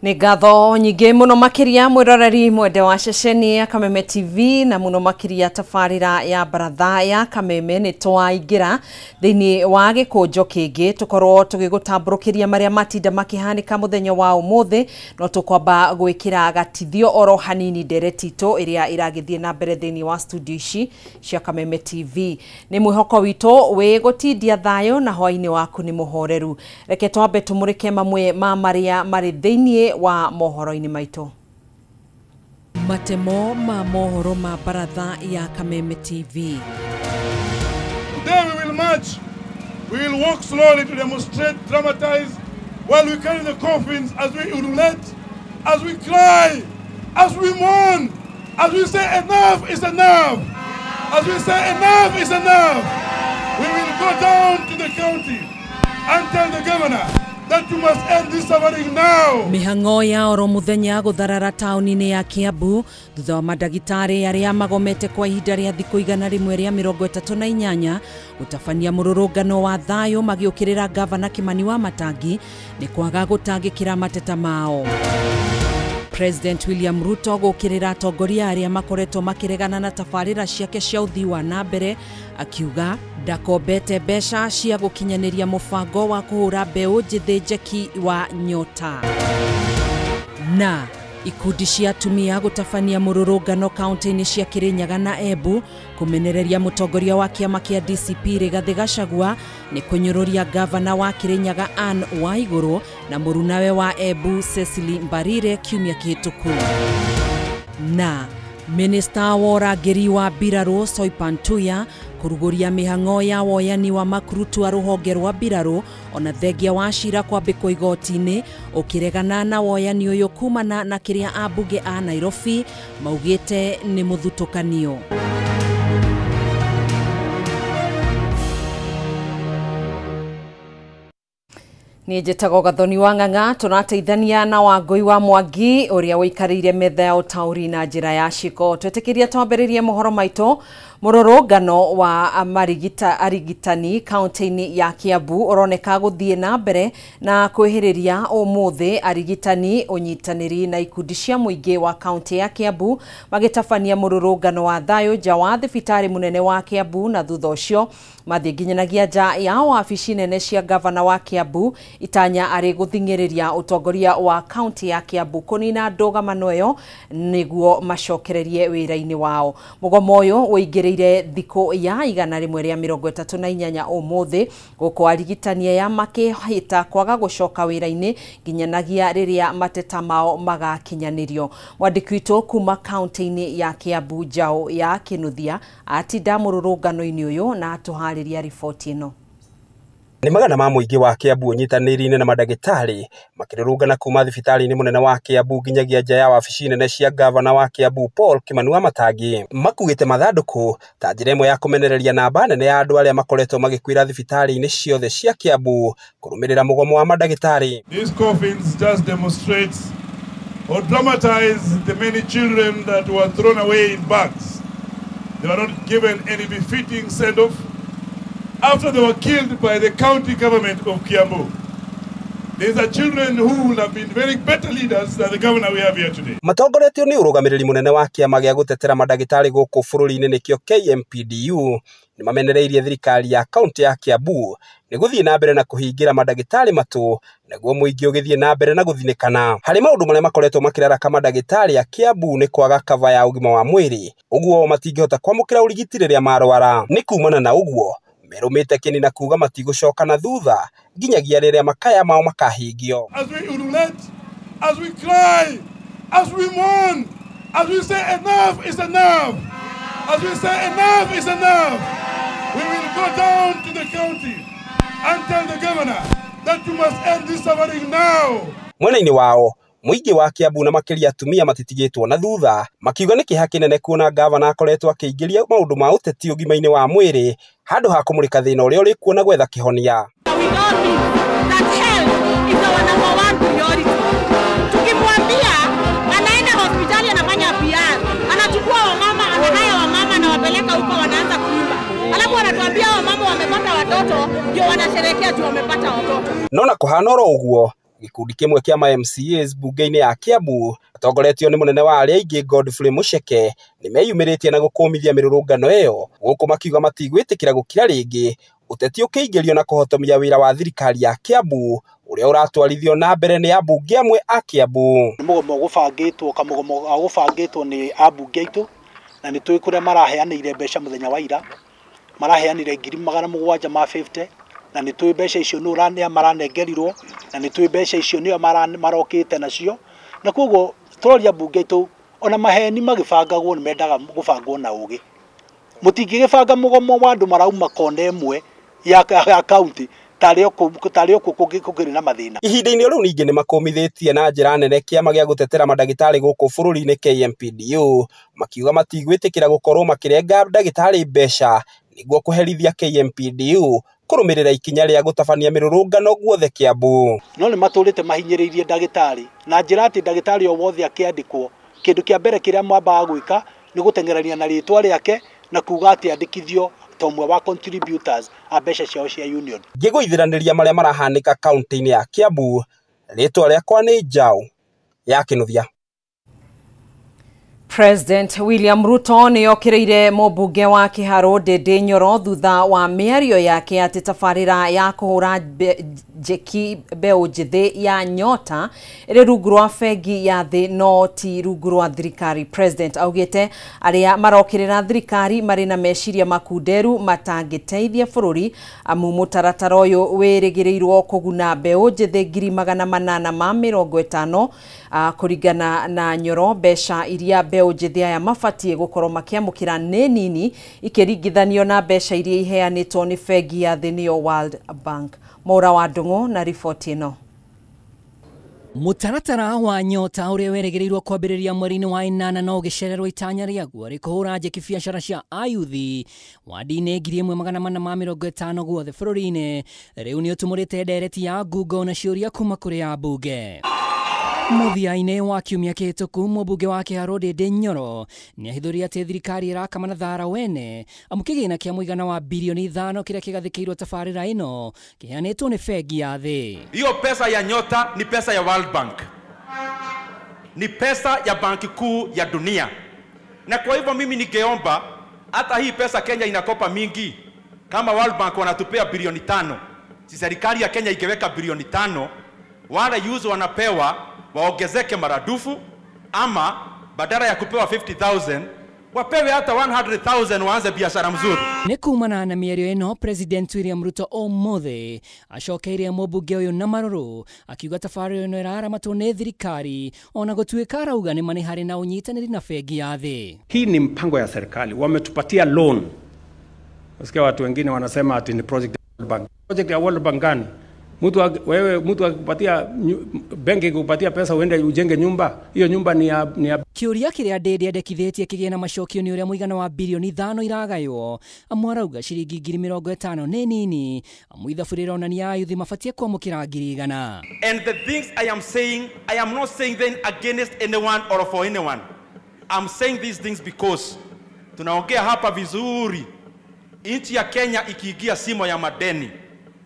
Nĩ ngatho nyingĩ mũno makĩria mwĩroreri mwende wa ceceni ya Kameme TV na mũno makĩria tabarĩra ya baratha ya Kameme. Nĩ twaingĩra thĩinĩ wa gĩkũnjo kĩngĩ tũkorwo tũgĩgũtambũrũkĩria marĩa matinda makĩhanĩka mũthenya wa ũmũthĩ, no tũkwamba gwĩkĩra gatithio oro hanini ndereti itũ ĩrĩa ĩragĩthiĩ na mbere thĩinĩ wa studio ici cia Kameme TV. Nĩ mwĩhoko witũ wĩ gũtindia thayũ na hwainĩ waku nĩ mũhoreru. Reke twambe tũmũrĩke mamwe ma marĩa marĩ thĩinĩ wa mohoro-inĩ maitũ. Matemo ma mohoro ma baratha ya Kameme TV. Today we will march, we will walk slowly to demonstrate, dramatize, while we carry the coffins as we ululate, as we cry, as we mourn, as we say enough is enough, as we say enough is enough. We will go down to the county and tell the governor that you must end this suffering now. Mihango ya oro muthenya gutharara tauni-inĩ ya Kiambu thutha wa mandagĩtarĩ arĩa magomete kwa ihinda rĩa thikũ 138 gũtabania mũrũrũngano wa thayũ magĩũkĩrĩra gavana Kimani wa Matangi nĩ kwaga gũtangĩkĩra mateta mao. President William Ruto gũkĩrĩra atongoria arĩa makoretwo makĩregana na tabarĩra ciake cia ũthii wa na mbere akiuga ndakombete mbeca cia gũkinyanĩria mũbango wa kũhũra mbeũ njĩthĩ njeki wa Nyota. Na ikundi cia atumia gũtabania mũrũrũngano kaunti-inĩ cia Kirinyaga na Embu kũmenereria mũtongoria wa kĩama kĩa DCP Rigathĩ Gachagua nĩ kũnyũrũria gavana wa Kirinyaga Anne Waigũrũ na mũrunawe wa Embu Cecily Mbarire kiumia kĩhĩtũku. Na Minista wa ũrangĩri wa mbirarũ Soipan Tuya kũrugũria mĩhang'o ya woyani wa makurutu a rũhonge rwa mbirarũ ona thengia wa cira kwambĩkwo igoti-inĩ ũkĩregana na woyani ũyũ kumana na kĩrĩa ambunge a Nairobi maugĩte nĩ mũthutũkanio. Niĩ njĩtagwo Gathoni wa Ng'ang'a, tũrateithania na Wangũi wa Mwangi ũrĩa ũikarĩire metha ya ũtaũri na njĩra ya ciko. Twetĩkĩria twambĩrĩrie mohoro maitũ. Mũrũrũngano wa arigitani kaunti-inĩ ya Kiambu ũroneka gũthiĩ na mbere na kwĩhĩrĩria ũmũthĩ. Arigitani, ũnyitanĩri na ikundi cia mũingĩ wa kaunti ya Kiambu magĩtabania mũrũrũngano wa thayũ nja wa thibitarĩ mũnene wa Kiambu, na thutha ũcio mathiĩ nginyanagia nja ya wabici nene cia gavana wa Kiambu itanya arĩ gũthing'ĩrĩria ũtongoria wa kaunti ya Kiambu kũnina ndũgamano ĩyo nĩguo macokererie wĩra-inĩ wao. Mũgomo ũyũ ũingĩrĩire thikũ ya 138 ũmũthĩ gũkũ arigitani aya makĩhĩta kwaga gũcoka wĩra-inĩ nginyanagia rĩrĩa mateta mao magakinyanĩrio. Mwandĩki witũ kuma kaunti-inĩ ya Kiambu Njaũ ya Kĩnuthia atinda mũrũrũngano-inĩ ũyũ na atũharĩria riboti ĩno. Nĩ magana ma mũingĩ wa Kiambu ũnyitanĩri-inĩ na mandagĩtarĩ makĩrũrũngana kuma thibitarĩ-inĩ mũnene wa Kiambu nginyagia nja ya wabici nene cia gavana wa Kiambu Paul Kimani wa Matangi makuĩte mathandũkũ ta njĩra ĩmwe ya kũmenereria namba nene ya andũ arĩa makoretwo magĩkuĩra thibitarĩ-inĩ ciothe cia Kiambu kũrũmĩrĩra mũgomo wa mandagĩtarĩ. These coffins just demonstrates or dramatize the many children that were thrown away in bags. They were not given any befitting send-off after they were killed by the county government of Kiambu. These are children who would have been very better leaders than the governor we have here today. Matongoretio nĩ ũrũgamĩrĩri mũnene wa kĩama gĩa gũtetera mandagĩtarĩ gũkũ bũrũri-inĩ nĩkĩo KMPDU nĩ mamenereirie thirikari ya kaunti ya Kiambu nĩ gũthiĩ na mbere na kũhingĩra mandagĩtarĩ matũ naguo mũingĩ ũgĩthiĩ na mbere na gũthinĩkana. Harĩ maũndũ marĩa makoretwo makĩraraka mandagĩtarĩ a Kiambu nĩ kwaga kava ya ũgima wa mwĩrĩ, ũguo matingĩhota kwamũkĩra ũrigiti rĩrĩa marwara. Nĩ kumana na ũguo merũmĩte kĩni na kuga matigũcoka na thutha nginyagia rĩrĩa makaya mao makahingio. As we ululate, as we cry, as we mourn, as we say enough is enough, as we say enough is enough, we will go down to the county and tell the governor that you must end this suffering now. Mwena-inĩ wao mũingĩ wa Kiambu na makĩria atumia matitigĩtwo na thutha makiuga nĩ kĩeha kĩnene kuona gavana akoretwo akĩingĩria maũndũ ma ũteti ũgima-inĩ wa mwĩrĩ handũ ha kũmũrĩka thĩna ũrĩa ũrĩ kuo na gwetha kĩhonia. Tukimwambia anaenda hospitali anafanya PR, anachukua wamama, anahaya wamama na wapeleka huko wanaanza kuimba, alafu anatuambia wamama wamepata watoto ndio wanasherehekea tu wamepata watoto. Nona kũhana oro ũguo Gĩkundi kĩmwe kĩa ma MCAs bunge-inĩ ya Kiambu atongoretio nĩ mũnene wa arĩa aingĩ Godfrey Mucheke nĩmeyumĩrĩtie na gũkũmithia mĩrũrũngano ĩyo gũkũ makiuga matigwĩtĩkĩra gũkira rĩngĩ ũteti ũkĩingĩrio na kũhotomia wĩra wa thirikari ya Kiambu ũrĩa ũratwarithio na mbere nĩ ambunge amwe a Kiambu. Nĩ mũgomo gũbangĩtwo kamũgomo gũbangĩtwo nĩ ambunge aitũ na nĩ tũĩ kũrĩa maraheanĩire mbeca mũthenya wa ira, maraheanire 750,000 na nĩ tũĩ mbeca icio nĩ maranengerirwo na nĩ tũĩ mbeca icio nĩo marokĩte nacio, na koguo tũroria mbunge aitũ ona maheni magĩbangagwo nĩ mendaga gũbangwo na ũgĩ. Mũtingĩgĩbanga mũgomo wa andũ marauma kona ĩmwe ya kaunti tarĩ okuo kũngĩrĩ na mathĩna. Ihinda-inĩ rĩu ningĩ nĩmakũmithĩtie na njĩra nene kĩama gĩa gũtetera mandagĩtarĩ gũkũ bũrũri-inĩ KMPDU makiuga matigwĩtĩkĩra gũkorwo makĩrenga ndagĩtarĩ mbeca nĩguo kũherithia KMPDU kũrũmĩrĩra ikinya rĩa gũtabania mĩrũrũngano guothe Kiambu. No nĩ matũrĩte mahinyĩrĩirie ndagĩtarĩ na njĩra atĩ ndagĩtarĩ o wothe akĩandĩkwo kĩndũ kĩa mbere kĩrĩa mwambaga gwĩka nĩ gũteng'erania na rĩtwa rĩake na kuga atĩ andĩkithio ta ũmwe wa contributors a mbeca ciao cia union. Ngĩgũithiranĩria marĩa marahanĩka kaunti-inĩ ya Kiambu, rĩtwa rĩakwa nĩ Njaũ ya Kĩnuthia. President William Ruto nĩokĩrĩire mũmbunge wa Kĩharũ Ndindi Nyoro thutha wa mĩario yake atĩ tabarĩra ya kũhũra njeki mbeũ njĩthĩ ya Nyota ĩrĩ rungu rwa bengi ya thĩ no ti rungu rwa thirikari. President augĩte arĩa marokĩrĩra thirikari marĩ na meciria makunderu matangĩteithia bũrũri amu mũtaratara ũyũ wĩrĩgĩrĩirwo kũguna mbeũ njĩthĩ 850,000 kũringana na Nyoro. Mbeca iria mbeũ njĩthĩ aya mabatiĩ gũkorwo makĩamũkĩra nĩ nini ikĩringithanio na mbeca iria iheanĩtwo nĩ bengi ya thĩ nĩyo World Bank. Maura wa Ndung'u na riboti ĩno. Mũtaratara wa Nyota ũrĩa werĩgĩrĩirwo kwambĩrĩria mweri-inĩ wa ĩnana no ũgĩcererwo itanya rĩaguo rĩkũhũra njeki biacara cia ayuthi wadi-inĩ 1450 guothe bũrũri-inĩ rĩu nĩ ũtumũrĩte ndereti ya ngungo na ciũria kuma kũrĩ ambunge. Mũthia-inĩ wa kiumia kĩhĩtũku mũmbunge wa Kĩharũ Ndindi Nyoro nĩahithũrire atĩ thirikari ĩrakama na thara wene amu kĩgĩna kĩa mũigana wa bilioni 5 kĩrĩa kĩgathĩkĩirwo tabarĩra ĩno kĩheanĩtwo nĩ bengi ya thĩ. Hiyo pesa ya Nyota ni pesa ya World Bank, ni pesa ya Banki Kuu ya Dunia, na kwa hivyo mimi ningeomba hata hii pesa Kenya inakopa mingi, kama World Bank wanatupea bilioni 5, si serikali ya Kenya ingeweka bilioni 5, wale yuzo wanapewa waongezeke maradufu, ama badala ya kupewa 50,000 wapewe hata 100,000 waanze biashara mzuri. Nĩ kumana na mĩario ĩno President William Ruto ũmũthĩ acokeire mũmbunge ũyũ na marũrũ akiuga tabarĩra ĩno ĩraramatwo nĩ thirikari ona gũtuĩka arauga nĩ ma nĩ harĩ na ũnyitanĩri na bengi ya thĩ. Hii ni mpango ya serikali, wametupatia loan. Nasikia watu wengine wanasema ati ni project ya World Bank. Project ya World Bank gani? Mtu mtu akikupatia benki ikupatia pesa uende ujenge nyumba, hiyo nyumba ni ya Kĩũria kĩrĩa Ndindi endekithĩtie kĩgĩe na macokio nĩ ũrĩa mũigana wa bilioni 5 iragaywo amu arauga ciringi 50,000 nĩ nini amu ithabu rĩronania ayuthi mabatiĩ kwamũkĩra 100,000. And the things I am saying, I am not saying them against anyone or for anyone. I'm saying these things because tunaongea hapa vizuri. Nchi ya Kenya ikiingia simo ya madeni,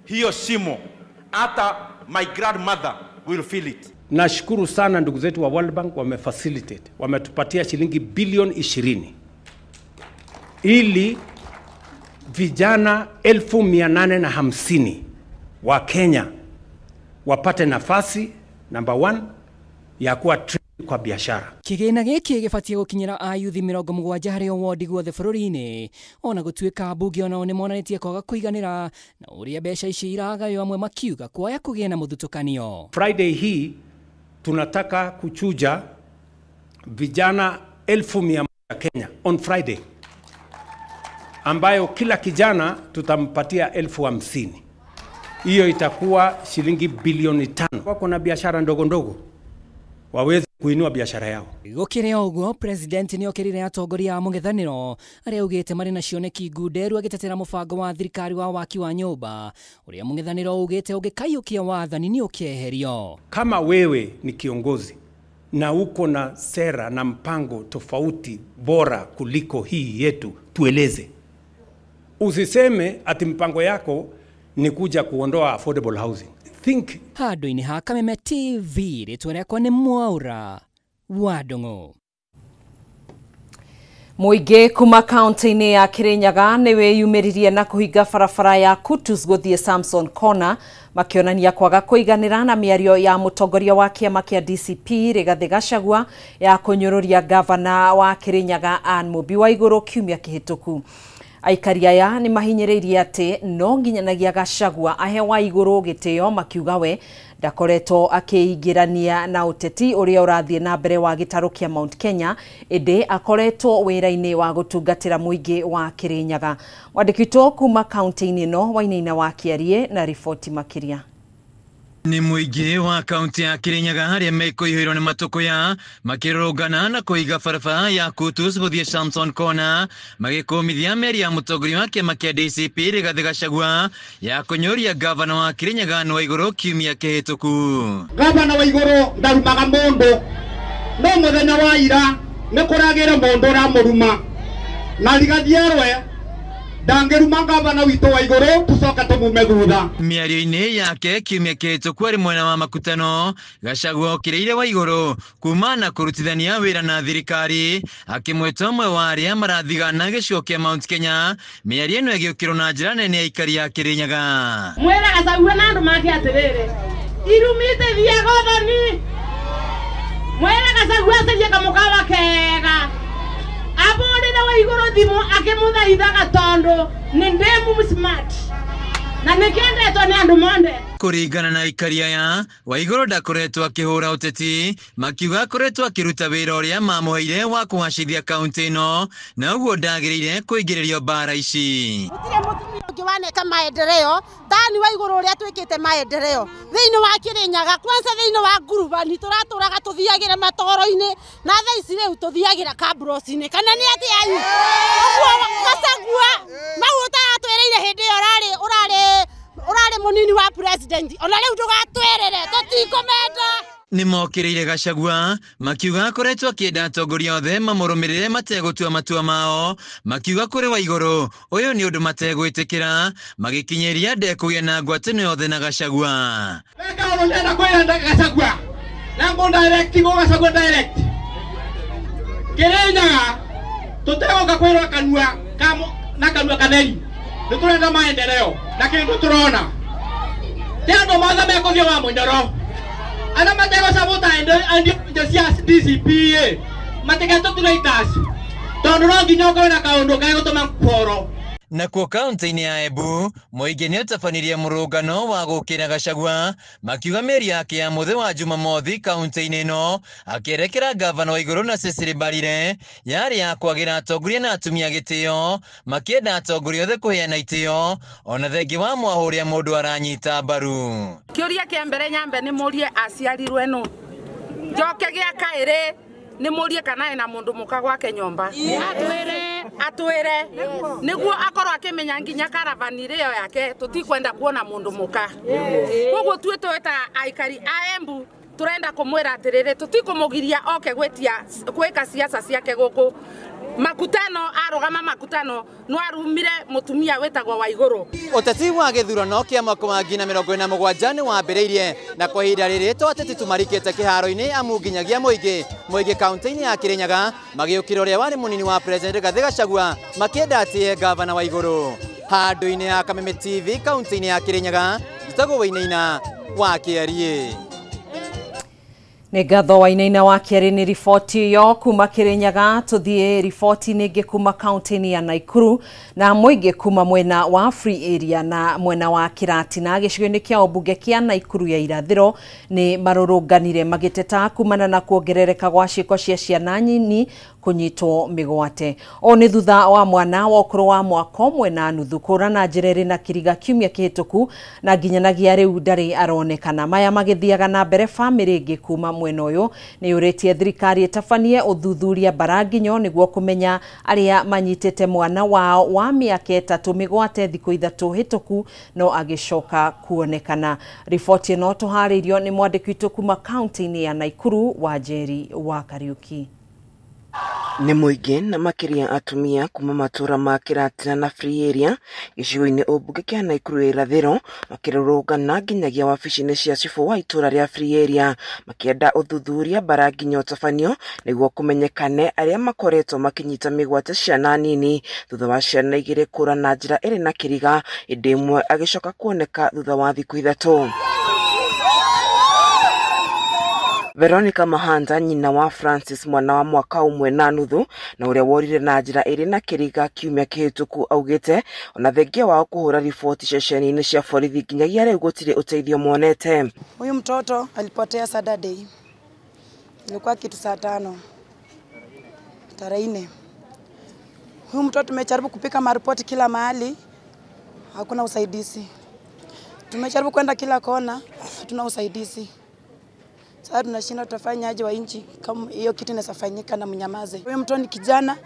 hiyo simo hata my grandmother will feel it. Nashukuru sana ndugu zetu wa World Bank wamefacilitate, wametupatia shilingi bilioni 20 ili vijana 850,000 wa Kenya wapate nafasi number 1 ya kuwa kwa biashara. Kĩgĩna gĩkĩ gĩbatiĩ gũkinyĩra ayuthi 70 harĩ o wodi guothe bũrũri-inĩ ona gũtuĩka ambunge onao nĩmonanĩtie kwaga kũiganĩra na ũrĩa mbeca ici iragaywo amwe makiuga kwaya kũgĩa na mũthutũkanio. Friday hii tunataka kuchuja vijana 100,000 Kenya on Friday, ambayo kila kijana tutampatia 50,000. Hiyo itakuwa shilingi bilioni 5. Wako na biashara ndogo ndogo waweze kuinua biashara yao. Gũkĩrĩ o ũguo president nĩokĩrĩire atongoria a mũng'ethanĩro arĩa augĩte marĩ na cioneki ngunderu agĩtetera mũbango wa thirikari wa waki wa nyũmba ũrĩa mũng'ethanĩro augĩte ũngĩkaiyũkia wathani nĩ ũkeherio. Kama wewe ni kiongozi na uko na sera na mpango tofauti bora kuliko hii yetu, tueleze. Usiseme ati mpango yako ni kuja kuondoa affordable housing. think Handũ-inĩ ha Kameme TV, rĩtwa rĩakwa nĩ Mwaura wa Ndung'u. Mũingĩ kuma kaunti-inĩ ya Kirinyaga nĩ wĩyumĩririe na kũhinga barabara ya Kutus gũthiĩ Samson Corner, makĩonania kwaga kũiganĩra na mĩario ya mũtongoria wa kĩama kĩa DCP Rigathĩ Gachagua ya kũnyũrũria gavana wa Kirinyaga Anne Mũmbi Waigũrũ kiumia kĩhĩtũku. Aikari aya nĩ mahinyĩrĩirie atĩ no nginyanagia Gachagua ahe Waigũrũ gĩtĩo, makiuga we ndakoretwo akĩingĩrania na ũteti ũrĩa ũrathiĩ na mbere wa gĩtarũ kĩa Mount Kenya, ĩndĩ akoretwo wĩra-inĩ wa gũtungatĩra mũingĩ wa Kirinyaga. Mwandĩki witũ kuma kaunti-inĩ ĩno Wainaina wa Kĩarie na riboti makĩria. Nĩ mũingĩ wa kaunti ya Kirinyaga harĩa mekũihũirwo nĩ matũkũya makĩrũrũngana na kũiga barabara ya Kutus gũthiĩ Samson Corner, magĩkũmithia mĩario ya mũtongoria wa kĩama kĩa DCP Rigathĩ Gachagua ya kũnyũria gavana wa Kirinyaga Anne Waigũrũ kiumia kĩhĩtũku. Gavana Waigũrũ ndarumaga mũndũ, no mũthenya wa ira nĩ kũragĩre mũndũ ũramũruma, na Rigathĩ erwe ndangĩruma gavana witũ Waigũrũ tũcoke tũmume thutha. Mĩario-inĩ yake kiumia kĩhĩtũku arĩ mwena wa makutano, Gachagua okĩrĩire Waigũrũ kuma na kũrutithania wĩra na thirikari, akĩmwĩta ũmwe wa arĩa marathigana gĩcigo kĩa Mount Kenya. Mĩario ĩno ĩgĩũkĩrwo na njĩra nene ya aikari a Kirinyaga. Mwĩra Gachagua na andũ make atĩrĩrĩ, irumĩte thiaga ũthoni. Mwĩra Gachagua acarie kamũkawa kega, abũrĩre Waigũrũ thimũ akĩmũthaithaga tondũ nĩ ndĩ smart na nĩkĩendetwo nĩ andũ monde. Kũringana na aikari aya, Waigũrũ ndakoretwo akĩhũra ũteti, makiuga akoretwo akĩruta wĩra ũrĩa mamũheire wa kũgacĩrithia kaunti ĩno, na ũguo ndagĩrĩire kũingĩrĩrio mbara ici. Gũtirĩ mũtumia ũngĩ waneka maendeleo tani Waigũrũ ũrĩa twĩkĩte maendeleo thĩinĩ wa Kirinyaga, kwanza thĩinĩ wa ngurubani tũratũraga tũthiagĩra matoro-inĩ, na thaa ici rĩu tũthiagĩra kabros-inĩ, kana nĩ atĩa anyu? Ũguo Gachagua mau ũtaratwĩrĩire hĩndĩ ĩyo ũrarĩ mũnini wa president, ona rĩu ndũgatwĩrĩre tũtikũmenda. Nĩ mokĩrĩire Gachagua makiuga akoretwo akĩenda atongoria othe mamũrũmĩrĩre mategũtua matua mao, makiuga kũrĩ Waigũrũ ũyũ nĩ ũndũ mategwĩtĩkĩra, magĩkinyĩria ndekũgĩa na ngwatanĩro yothe na Gachagua. Weka ũndũ ndĩrenda kwĩra Gachagua na ngũ direct go Gachagua direct. Kirinyaga tũtegũka kwĩrwo kanua na kanua katheri, nĩ tũrenda maendeleo na kĩndũ tũrona ti andũ mothe mekũthiĩ wa mũnyoro arĩa mategũcabuta ndio cia DCP matigetũturaitasi tondũ no nginya ũkorwo na kaũndũ gegũtũma kũhoro. Nakuo kaunti-inĩ ya Embu, mũingĩ nĩ ũtabanirie mũrũngano wa gũkĩra Gachagua, makiuga mĩario yake ya mũthĩ wa Jumamothi kaunti-inĩ ĩno akĩerekera gavana Waigũrũ na Cecily Mbarire yarĩ ya kwagĩra atongoria na atumia gĩtĩo, makĩenda atongoria othe kũheana itĩo ona thengi wa mwaho ũrĩa mũndũ aranyita mbaru. Kĩũria kĩa mbere nyambe nĩ mũrie aciarirwe nũ, njoke gĩa kaĩrĩ nĩ mũrie kana ena mũndũ mũka gwake nyũmba, atwĩre nĩguo akorwo akĩmenya nginya karavani ĩyo yake tũtikwenda kuona mũndũ mũka. Koguo tuĩ twĩta aikari a Embu tũrenda kũmwĩra atĩrĩrĩ, tũtikũmũgiria oke gwĩtia gwĩka siasa ciake gũkũ makutano, arũgama makutano no arumire mũtumia wĩtagwo Waigũrũ. Ũteti wa gĩthurano kĩa mwaka wa 2047 nĩ wambĩrĩirie, na kwa ihinda rĩrĩ to ateti tũmarikĩte kĩharo-inĩ amu nginyagia mũingĩ kaunti-inĩ ya Kirinyaga magĩũkĩra ũrĩa warĩ mũnini wa president Rigathĩ Gachagua makĩenda atĩe gavana Waigũrũ. Handũ-inĩ ha Kameme TV kaunti-inĩ ya Kirinyaga, njĩtagwo Wainaina wa Kĩarie. Nĩ ngatho Wainaina wa Kĩarie nĩ riboti ĩyo kuma Kirinyaga. Tũthiĩ riboti-inĩ ĩngĩ kuma kaunti-inĩ ya Nakuru na mũingĩ kuma mwena wa Free Area na mwena wa Kiratina gĩcigo-inĩ kĩa ũmbunge kĩa Nakuru ya irathĩro nĩ marũrũnganire magĩteta kumana na kuongerereka gwa ciĩko cia ciana nini kũnyitwo mĩgwate. Ũũ nĩ thutha wa mwana wa ũkũrũ wa mwaka ũmwe na nuthu kũra na njĩra ĩrĩ na kĩriga kiumia kĩhĩtũku na nginyanagia rĩu ndarĩ aronekana. Maya magĩthiaga na mbere, bamĩrĩ ĩngĩ kuma mwena ũyũ nĩ yũrĩtie thirikari ĩtabanie ũthuthuria mbaranginyo nĩguo kũmenya arĩa manyitĩte mwana wao wa mĩaka 3 mĩgwate thikũ 3 hĩtũku no agĩcoka kuonekana. Riboti ĩno tũharĩirio nĩ mwandĩki witũ kuma kaunti-inĩ ya Nakuru, Wanjeri wa Kariuki. Nĩ mũingĩ na makĩria atumia kuma matũra ma Kĩratina na Free Area gĩcigo-inĩ ũmbunge kĩa Naikuru ya irathĩro makĩrũrũngana nginyagia wabici-inĩ cia cibũ wa itũra rĩa Free Area makĩenda ũthuthuria bara nginya ũtabanio nĩguo kũmenyekane arĩa makoretwo makĩnyita mĩgwate ciana nini thutha wa ciana igĩrĩ kũra na njĩra ĩrĩ na kĩriga ĩndĩ ĩmwe agĩcoka kuoneka thutha wa thikũ ithatũ. Veronica Mahanda nyina wa Francis mwana wa mwaka ũmwe na nuthu na ũrĩa worire na njĩra ĩrĩ na kĩriga kiumia kĩhĩtũku augĩte ona thengia wao kũhũra riboti ceceni-inĩ cia borithi nginyagia rĩu gũtirĩ ũteithio monete. Huyu mtoto alipotea Saturday, ilikuwa kitu saa 5 tarehe 4. Huyu mtoto tumejaribu kupika maripoti kila mahali, hakuna usaidizi. Tumejaribu kwenda kila kona, hatuna usaidizi. Sasa tunashinda tutafanya aje wa nchi kama hiyo kitu inasafanyika na mnyamaze. Huyu mtoto ni kijana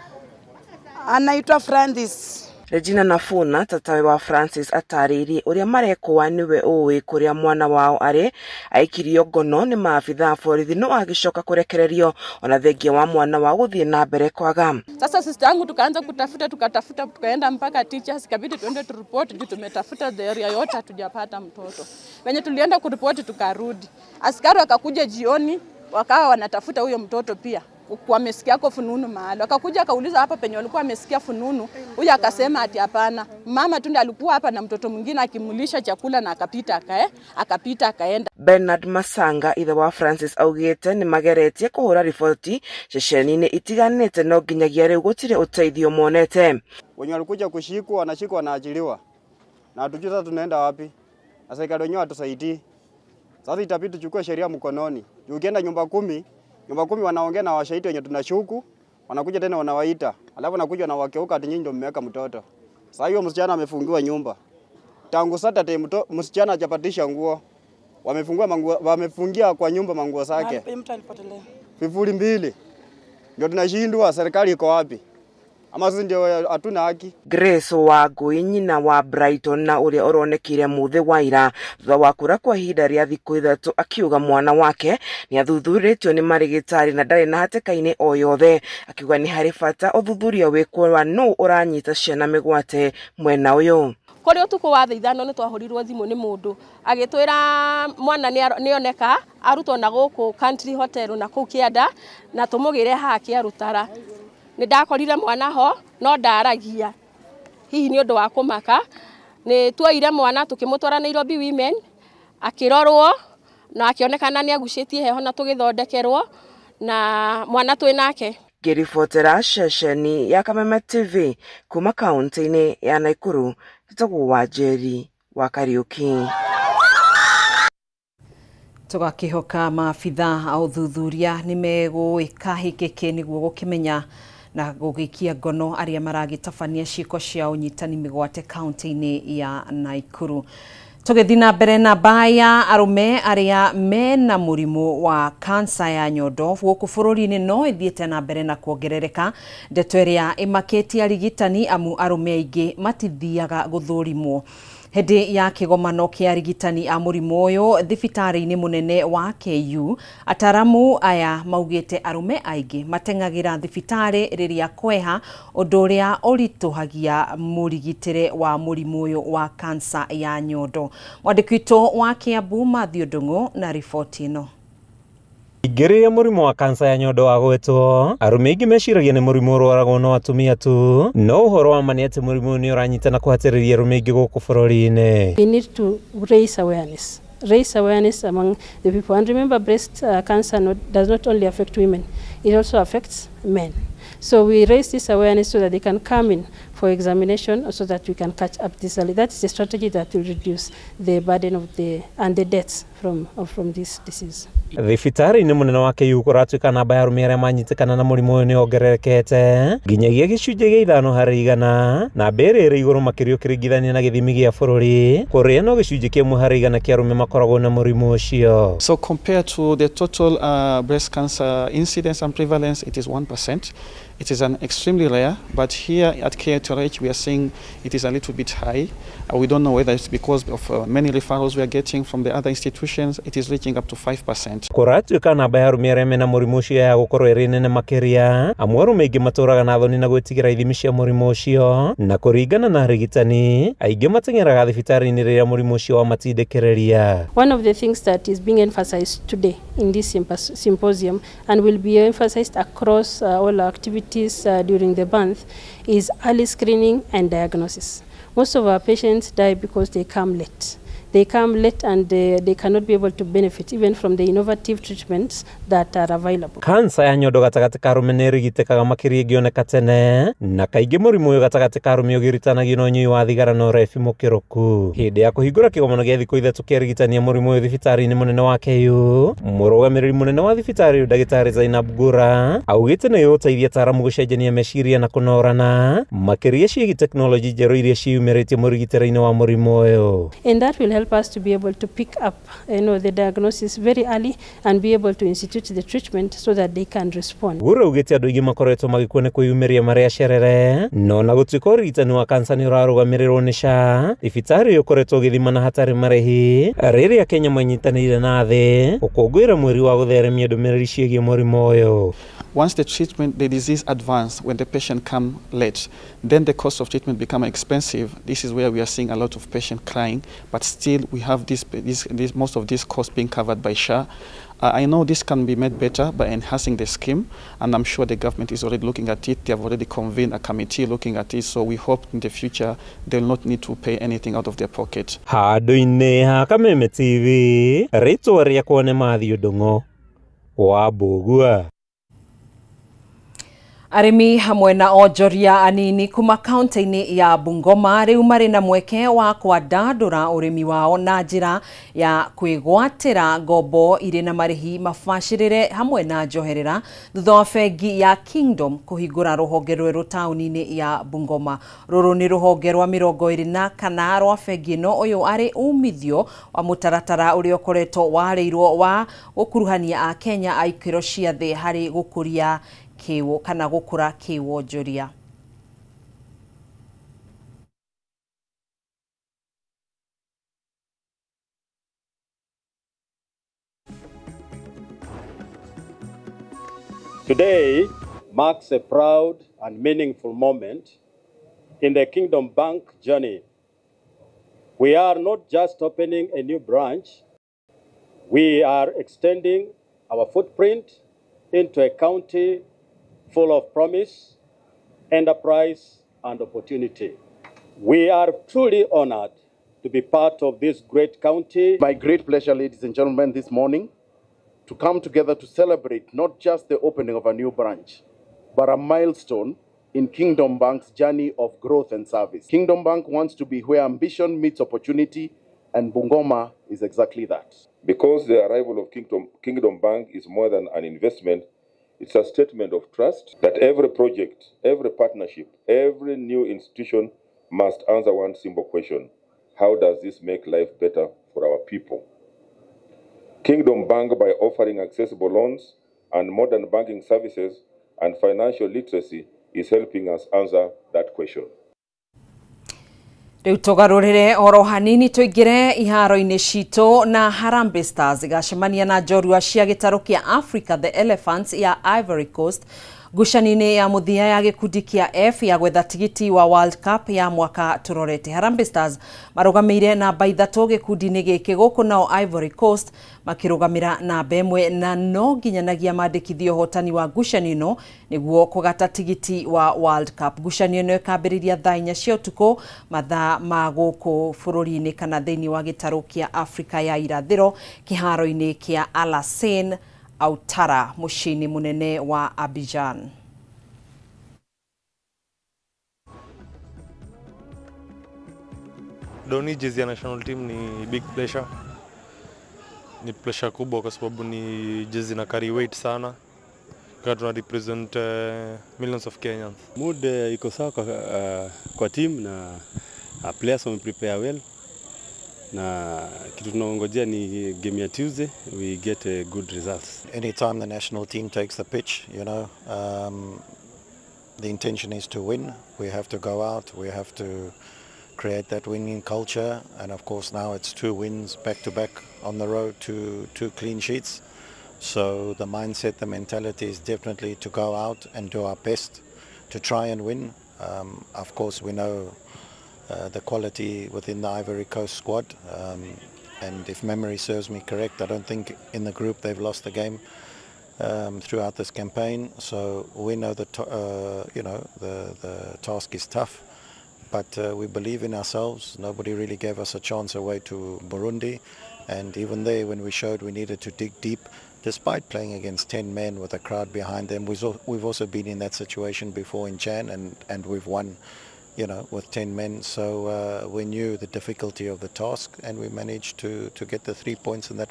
anaitwa Francis. Regina Nafuna tatawe wa Francis atarĩirie ũrĩa marekwo nĩwe ũĩ kũrĩa mwana wao arĩ aikirio ngono nĩ maabitha a borithi no agĩcoka kũrekererio ona thengia wa mwana wao gũthiĩ na mbere kwaga. Sasa sister yangu tukaanza kutafuta tukatafuta tukaenda mpaka teachers, ikabidi tuende turipoti juu tumetafuta the area yote hatujapata mtoto. Wenye tulienda kuripoti tukarudi. Askari wakakuja jioni wakawa wanatafuta huyo mtoto pia. Kwa amesikia kwa fununu mahali. Akakuja akauliza hapa penye walikuwa amesikia fununu, huyu akasema ati hapana. Mama tu ndiye alikuwa hapa na mtoto mwingine akimulisha chakula na akapita akapita akaenda. Bernard Masanga ithe wa Francis augite ni mageretie kuhura riboti ceceni-inĩ itiganĩte no nginyagia rĩu gũtirĩ ũteithio monete. Wenye walikuja kushikwa wanashikwa wanaachiliwa. Na hatujui sasa tunaenda wapi. Na serikali wenyewe hatusaidii. Sasa itabidi tuchukue sheria mkononi. Ukienda nyumba kumi wanaongea na washahidi wenye tunashuku, wanakuja tena wanawaita. Alafu wanakuja na wakeuka ati nyinyi ndio mmeweka mtoto. Sasa hiyo msichana amefungiwa nyumba. Tangu Saturday msichana hajapatisha nguo. Wamefungua manguo, wamefungia kwa nyumba manguo zake. Vifuli mbili. Ndio tunashindwa, serikali iko wapi? Ama sisi ndio hatuna haki. Grace Wangui nyina wa Brighton na ũrĩa ũronekire mũthĩ wa ira thutha wa kũra kwa ihinda rĩa thikũ ithatũ akiuga mwana wake nĩ athuthurĩtio nĩ marĩgĩtarĩ na ndarĩ na hatĩka-inĩ o yothe, akiuga nĩ harĩ bata ũthuthuria wĩkwo wa nũ ũranyita ciana mĩgwate mwena ũyũ. Kũrĩ ũtukũ wa thaa 5 nĩ twahũrirwo thimũ nĩ mũndũ agĩtwĩra mwana nĩoneka arutwo na gũkũ Country Hotel na kũu Kĩanda na tũmũgĩre haha Kĩarũtara. Nĩ ndakorire mwana ho no ndaragia hihi nĩ ũndũ wa kũmaka. Nĩ tuoire mwana tũkĩmũtwara Nairobi Women akĩrorwo na akĩonekana nĩ agucĩtie heho na tũgĩthondekerwo na mwana twĩ nake. Ngĩribotera ceceni ya Kameme TV kuma kaunti-inĩ ya Naikuru, njĩtagwo Wanjeri wa Kariuki. Tũgakĩhoka maabitha a ũthuthuria nĩ megũĩka hĩkĩkĩ nĩguo gũkĩmenya na gũgĩikia ngono arĩa maragĩtabania ciĩko cia ũnyitani mĩgwate kaunti-inĩ ya Naikuru. Tũgĩthiĩ na mbere na mbaya arũme arĩa mena mũrimũ wa kansa ya nyondo gũkũ bũrũri-inĩ no ĩthiĩte na mbere na kuongerereka, ndeto ĩrĩa ĩmakĩtie arigitani amu arũme aingĩ matithiaga gũthũrimwo. Hĩndĩ ya kĩgomano kĩa arigitani a mũrimũ ũyũ thibitarĩ-inĩ mũnene wa KU, ataramu aya maugĩte arũme aingĩ mateng'agĩra thibitarĩ rĩrĩa kweha, ũndũ ũrĩa ũritũhagia mũrigitĩre wa mũrimũ ũyũ wa kansa ya nyondo. Mwandĩki witũ wa Kiambu Mathew Ndung'u na riboti ĩno. Ingĩrĩria mũrimũ wa kansa ya nyondo wagwetwo, arũme aingĩ meciragia nĩ mũrimũ ũrwaragwo no atumia tu, no ũhoro wa ma nĩ atĩ mũrimũ ũyũ nĩ ũranyita na kũhatĩrĩria arũme aingĩ gũkũ bũrũri-inĩ. We need to raise awareness. Raise awareness among the people. And remember, breast cancer does not only affect women, it also affects men. So we raise this awareness so that they can come in for examination so that we can catch up this early. That is a strategy that will reduce the burden of and the deaths from this disease. Thibitarĩ-inĩ mũnene wa KU kũratuĩka namba ya arũme arĩa manyitĩkana na mũrimũ ũyũ nĩ yongererekete nginyagia gĩcunjĩ gĩa 5 harĩ igana, namba ĩrĩa ĩrĩ igũrũ makĩria ũkĩringithania na gĩthimi gĩa bũrũri kũrĩa no gĩcunjĩ kĩa 1 harĩ igana kĩa arũme makoragwo na mũrimũ ũcio. So compared to the total breast cancer incidence and prevalence, it is 1%. It is an extremely rare, but here at KITRH we are seeing it is a little bit high. We don't know whether it's because of many referrals we are getting from the other institutions. It is reaching up to 5%. Kũratuĩka namba ya arũme arĩa mena mũrimũ ũcio ya gũkorwo ĩrĩ nene makĩria, amwe arũme aingĩ matũraga na thoni na gwĩtigĩra ithimi cia mũrimũ ũcio, na kũringana na arigitani aingĩ mateng'eraga thibitarĩ-inĩ rĩrĩa mũrimũ ũcio wamatindĩkĩrĩria. One of the things that is being emphasized today in this symposium and will be emphasized across all our activities during the month is early screening and diagnosis. Most of our patients die because they come late. They come late and they cannot be able to benefit even from the innovative treatments that are available. Kansa ya nyondo gatagatĩ ka arũme nĩ ĩrigitĩkaga makĩria ĩngĩoneka tene, na kaingĩ mũrimũ ũyũ gatagatĩ ka arũme ũgiritanagio na ũnyui wa thigara na ũrebi mũkĩrũku. Hĩndĩ ya kũhingũra kĩgomano gĩa thikũ ithatũ kĩa ũrigitani mũrimũ ũyũ thibitarĩ-inĩ mũnene wa KU, mũrũgamĩrĩri mũnene wa thibitarĩ ũyũ ndagĩtarĩ Zainab Gura augĩte nĩ ĩgũteithia ataaramu gũcenjania meciria na kũnorana makĩria ciĩgiĩ tekinoronjĩ njerũ iria ciĩyumĩrĩtie mũrigitĩre-inĩ wa mũrimũ ũyũ. And that will help us to be able to pick up the diagnosis very early and be able to institute the treatment so that they can respond. Gura augĩte andũ aingĩ makoretwo magĩkua nĩ kwĩyumĩria marĩa acerere, no na gũtuĩka ũrigitani wa kansa nĩ ũrarũgamĩrĩrwo nĩ SHA, thibitarĩ ũyũ ũkoretwo ũgĩthima na hatarĩ marĩhi rĩrĩa Kenya manyitanĩire na thĩ gũkũngũĩra mweri wa gũtheremia ndũmĩrĩri ciĩgiĩ mũrimũ ũyũ. Once the treatment, the disease advances, when the patient come late, then the cost of treatment become expensive. This is where we are seeing a lot of patients crying, but still we have this most of this cost being covered by SHA. I know this can be made better by enhancing the scheme, and I'm sure the government is already looking at it. They have already convened a committee looking at it, so we hope in the future they'll not need to pay anything out of their pocket. Handũ-inĩ ha Kameme TV, rĩtwa rĩakwa nĩ Matthew Ndung'u wa Mbũgua. Arĩmi hamwe na onjoria anini kuma kaunti-inĩ ya Bungoma rĩu marĩ na mweke wa kwandandũra ũrĩmi wao na njĩra ya kwĩgwatĩra ngombo irĩ na marĩhi mabacĩrĩre hamwe na njoherera thutha wa bengi ya Kingdom kũhingũra rũhonge rwerũ taũni-inĩ ya Bungoma. Rũrũ nĩ rũhonge rwa 24 rwa bengi ĩno, ũyũ arĩ umithio wa mũtaratara ũrĩa ũkoretwo warĩirwo wa gũkuruhania Akenya a ikĩro cia thĩ harĩ gũkũria kĩwo kana gũkũra kĩwonjoria. Today marks a proud and meaningful moment in the Kingdom Bank journey. We are not just opening a new branch, we are extending our footprint into a county full of promise, enterprise, and opportunity. We are truly honored to be part of this great county. My great pleasure, ladies and gentlemen, this morning to come together to celebrate not just the opening of a new branch, but a milestone in Kingdom Bank's journey of growth and service. Kingdom Bank wants to be where ambition meets opportunity, and Bungoma is exactly that. Because the arrival of Kingdom Bank is more than an investment, it's a statement of trust that every project, every partnership, every new institution must answer one simple question: how does this make life better for our people? Kingdom Bank, by offering accessible loans and modern banking services and financial literacy, is helping us answer that question. Rĩu tũgarũrĩre oro hanini tũingĩre iharo-inĩ citũ na Harambee Stars igacemania na njorua cia gĩtarũ kĩa Africa the Elephants ya Ivory Coast ngucanio-inĩ ya mũthia ya gĩkundi kĩa F ya gwetha tigiti wa World Cup ya mwaka tũrorete. Harambee Stars marũgamĩire namba 3 gĩkundi-inĩ gĩkĩ gũkũ nao Ivory Coast makĩrũgamĩra namba 1 na no nginyanagia mandĩkithio ũhotani wa ngucanio ĩno nĩguo kũgata tigiti wa World Cup. Ngucanio ĩno ĩkambĩrĩria thaa 4 cia ũtukũ mathaa ma gũkũ bũrũri-inĩ kana thĩinĩ wa gĩtarũ kĩa Afrika ya irathĩro kĩharo-inĩ kĩa Alassane Ouattara mũciĩ-inĩ mũnene wa Abidjan. Doni jezi ya national team ni big pleasure. Ni pleasure kubwa kwa sababu ni jezi na carry weight sana. Kwa tuna represent millions of Kenyans. Mood iko sawa kwa team na players wame prepare well. Na kitu tunaongojea ni game ya Tuesday, we get good results. Anytime the national team takes the pitch, you know, The intention is to win. We have to go out. We have to create that winning culture. And of course now it's 2 wins back to back on the road to 2 clean sheets. So the mindset, the mentality is definitely to go out and do our best to try and win. Of course we know the quality within the Ivory Coast squad. And if memory serves me correct, I don't think in the group they've lost a game throughout this campaign. So we know that the task is tough, but we believe in ourselves. Nobody really gave us a chance away to Burundi, and even there, when we showed we needed to dig deep, despite playing against 10 men with a crowd behind them, we've also been in that situation before in Chan, and we've won, you know, with 10 men. So we knew the difficulty of the task, and we managed to get the 3 points in that.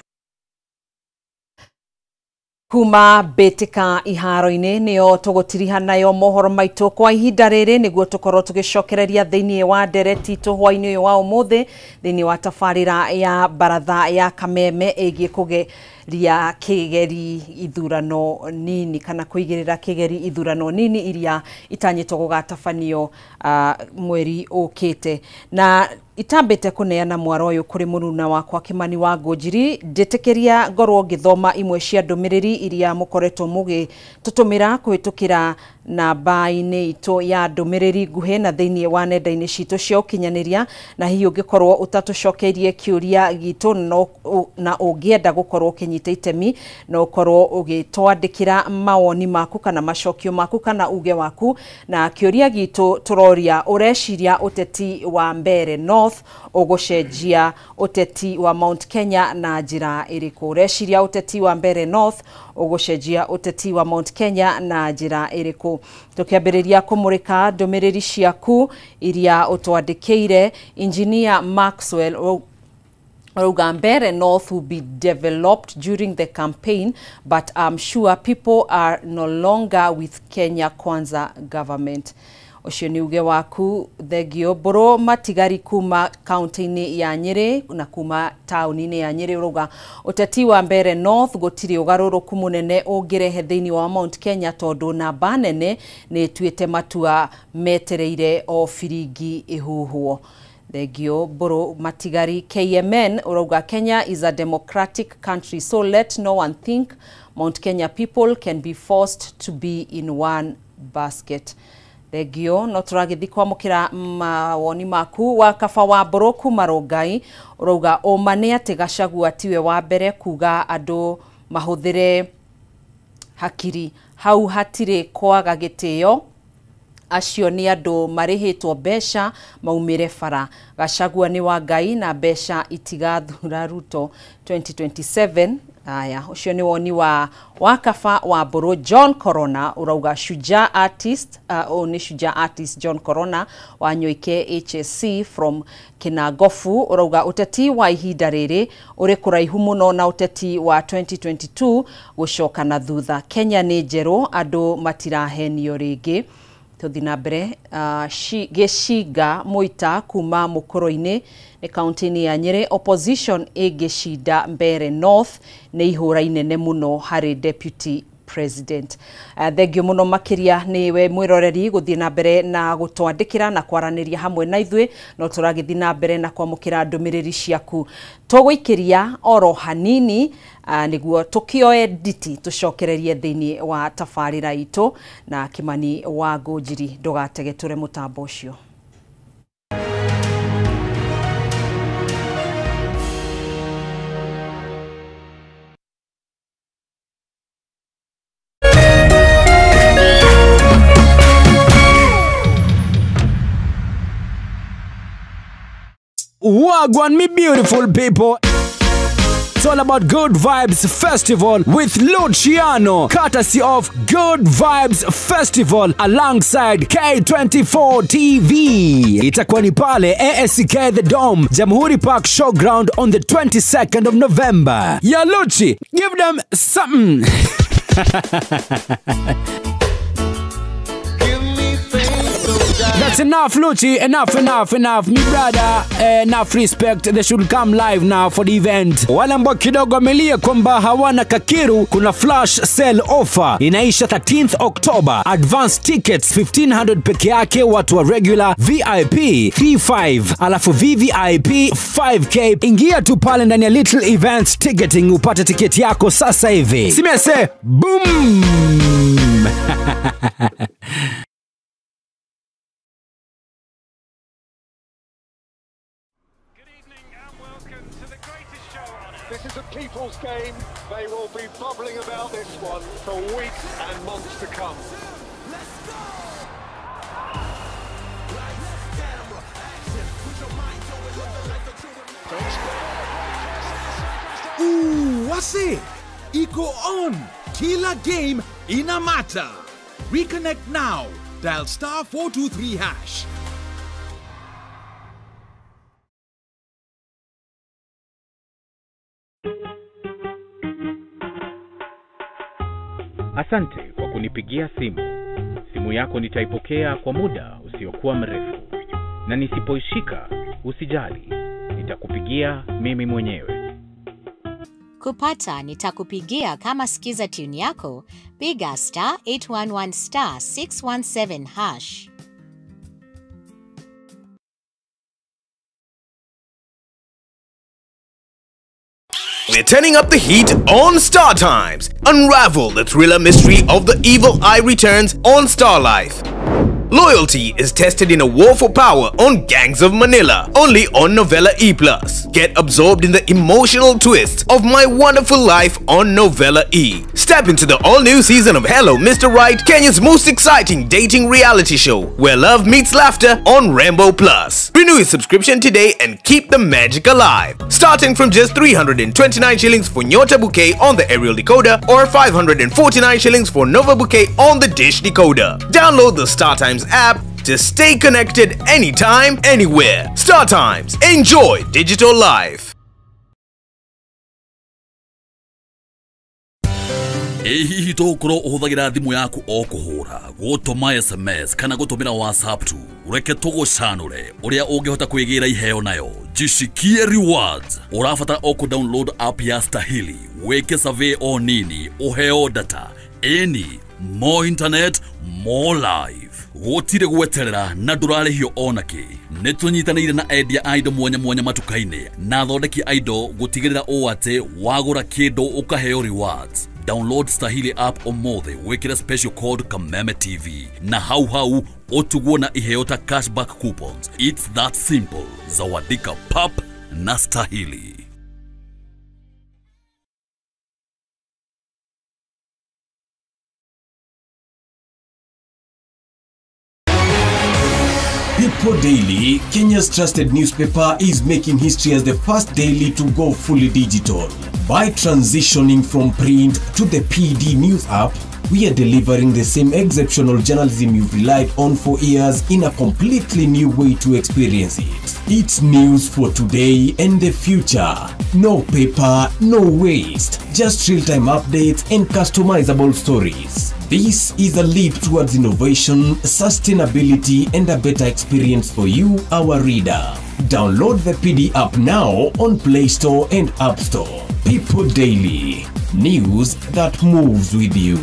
Kuma mbĩtĩka iharo-inĩ nĩyo tũgũtiriha nayo mohoro maitũ kwa ihinda rĩrĩ nĩguo tũkorwo tũgĩcokereria thĩinĩ wa ndereti itũ hwaĩ-inĩ ũyũ wa ũmũthĩ thĩinĩ wa tabarĩra ya baratha ya Kameme ĩgiĩ kũgeria kĩgeri ithurano nini kana kũigĩrĩra kĩgeri ithurano nini iria itanyĩtwo gũgatabanio mweri ũkĩte. Na itambĩte kũneana mwaro ũyũ kũrĩ mũruna wakwa Kimani wa Ngũnjiri, njĩtĩkĩria ngorwo ngĩthoma imwe cia ndũmĩrĩri iria mũkoretwo mũgĩtũtũmĩra kũhĩtũkĩra namba-inĩ itũ ya ndũmĩrĩri nguhĩ na thĩinĩ wa nenda-inĩ citũ cia ũkinyanĩria. Na hihi ũngĩkorwo ũtatũcokeirie kĩũria gitũ na ũngĩenda gũkorwo ũkĩnyita itemi no ũkorwo ũgĩtwandĩkĩra mawoni maku kana macokio maku kana uge waku. Na kĩũria gitũ tũroria, ũreciria ũteti wa Mbeere North ũgũcenjia ũteti wa Mount Kenya na njĩra ĩrĩkũ? Ũreciria ũteti wa Mbeere North ũgũcenjia ũteti wa Mount Kenya na njĩra ĩrĩkũ? Tũkĩambĩrĩria kũmũrĩka ndũmĩrĩri ciaku iria ũtwandĩkĩire, Engineer Maxwell Rauga, Mbeere North will be developed during the campaign, but I'm sure people are no longer with Kenya Kwanza government. Ũcio nĩ uge waku, thengio. Mbũrũ Matigari kuma kaunti-inĩ ya Nyĩrĩ na kuma taũni-inĩ ya Nyĩrĩ ũrauga ũteti wa Mbeere North gũtirĩ ũgarũrũku mũnene ũngĩrehe thĩinĩ wa Mount Kenya tondũ namba nene nĩ ĩtuĩte matua metereire o biringi ĩhuhwo. Thengio Mbũrũ Matigari. KMN ũrauga Kenya is a democratic country, so let no one think Mount Kenya people can be forced to be in one basket. Thengio. No tũragĩthiĩ kwamũkĩra mawoni maku. Wa Kaba wa Mbũrũ kuma Rongai ũrauga ũma nĩ atĩ Gachagua tiwe wa mbere kuga andũ mahũthĩre hakiri, hau hatirĩ kwaga gĩtĩo, acio nĩ andũ marĩhĩtwo mbeca maumĩre bara. Gachagua nĩ wa Ngai na mbeca itigathura Ruto 2027. Aya, ũcio nĩ woni wa Kaba wa Mbũrũ. John Corona ũrauga Shujaa artist, nĩ Shujaa artist John Corona wa Nyoike HSC from Kinangofu ũrauga ũteti wa ihinda rĩrĩ ũrĩ kũraihu mũno na ũteti wa 2022 gũcoka na thutha. Kenya nĩ njerũ, andũ matirahenio rĩngĩ. Tũthiĩ na mbere. Gĩcinga Mũita kuma Mũkũrũ-inĩ nĩ kaunti-inĩ ya Nyĩrĩ, opposition ĩngĩcinda Mbeere North nĩ ihũra inene mũno harĩ deputy president. Thengio mũno makĩria nĩwe mwĩroreri gũthiĩ na mbere na gũtwandĩkĩra na kwaranĩria hamwe na ithuĩ. No tũragĩthiĩ na mbere na kwamũkĩra ndũmĩrĩri ciaku. Tũgũikĩria oro hanini nĩguo tũkĩoe nditi tũcokererie thĩinĩ wa tabarĩra itũ na Kimani wa Ngũnjiri. Ndũgatege tũre mũtambo ũcio. Wagwan, me beautiful people. It's all about Good Vibes Festival with Luciano, courtesy of Good Vibes Festival alongside K24 TV. Itakuwa ni pale ASK The Dome, Jamhuri Park Showground on the 22nd of November. Ya Luchi, give them something. But enough, Lucci, enough, enough, enough. Mi brother, enough respect. They should come live now for the event. Wale ambao kidogo wamelia kwamba hawana kakiru, kuna flash sale offer inaisha 13th October. Advance tickets 1500 peke yake, watu wa regular, VIP 35, alafu VVIP 5k. Ingia tu pale ndani ya Little Events Ticketing upate tiketi yako sasa hivi. Simese, boom! This is a people's game. They will be bubbling about this one for weeks and months to come. Let's go! Lights, camera, action. Put your mind to it. Live the life that you were. Ooh, wase! Iko on! Kila game ina matter. Reconnect now. Dial star 423 hash. Asante kwa kunipigia simu. Simu yako nitaipokea kwa muda usiokuwa mrefu. Na nisipoishika, usijali. Nitakupigia mimi mwenyewe. Kupata nitakupigia kama skiza tune yako, piga star 811 star 617 hash. We're turning up the heat on Star Times. Unravel the thriller mystery of The Evil Eye Returns on Star Life. Loyalty is tested in a war for power on Gangs of Manila, only on Novella E+. Get absorbed in the emotional twists of My Wonderful Life on Novella E. Step into the all-new season of Hello Mr. Right, Kenya's most exciting dating reality show, where love meets laughter on Rambo Plus. Renew your subscription today and keep the magic alive. Starting from just 329 shillings for Nyota Bouquet on the aerial decoder or 549 shillings for Nova Bouquet on the dish decoder. Download the Star Times app to stay connected anytime, anywhere. Star Times, enjoy digital life. Ĩ hihi tũgũkorwo ũhũthagĩra thimũ yaku o kũhũra, gũtũma SMS kana gũtũmĩra WhatsApp tu? Reke tũgũcanũre ũrĩa ũngĩhota kwĩgĩra iheo nayo. Jishikie rewards. Ũrabatara o kũ-download app ya Stahili, wĩke survey o nini, ũheo data. Ĩni, more internet, more life. Gũtirĩ gweterera na ndũrarĩhio onakĩ. Nĩ tũnyitanĩire na endia a indo mwanya mwanya matuka-inĩ na athondeki a indo gũtigĩrĩra ũũ atĩ wagũra kĩndũ ũkaheo rewards. Download Stahili app ũmũthĩ wĩkĩre special code Kameme TV na hau hau ũtugwo na iheo ta cashback coupons. It's that simple. Zawadika pap na Stahili. People Daily, Kenya's trusted newspaper, is making history as the first daily to go fully digital. By transitioning from print to the PD News app, we are delivering the same exceptional journalism you've relied on for years in a completely new way to experience it. It's news for today and the future. No paper, no waste. Just real-time updates and customizable stories. This is a leap towards innovation, sustainability, and a better experience for you, our reader. Download the PD app now on Play Store and App Store. People Daily. News that moves with you.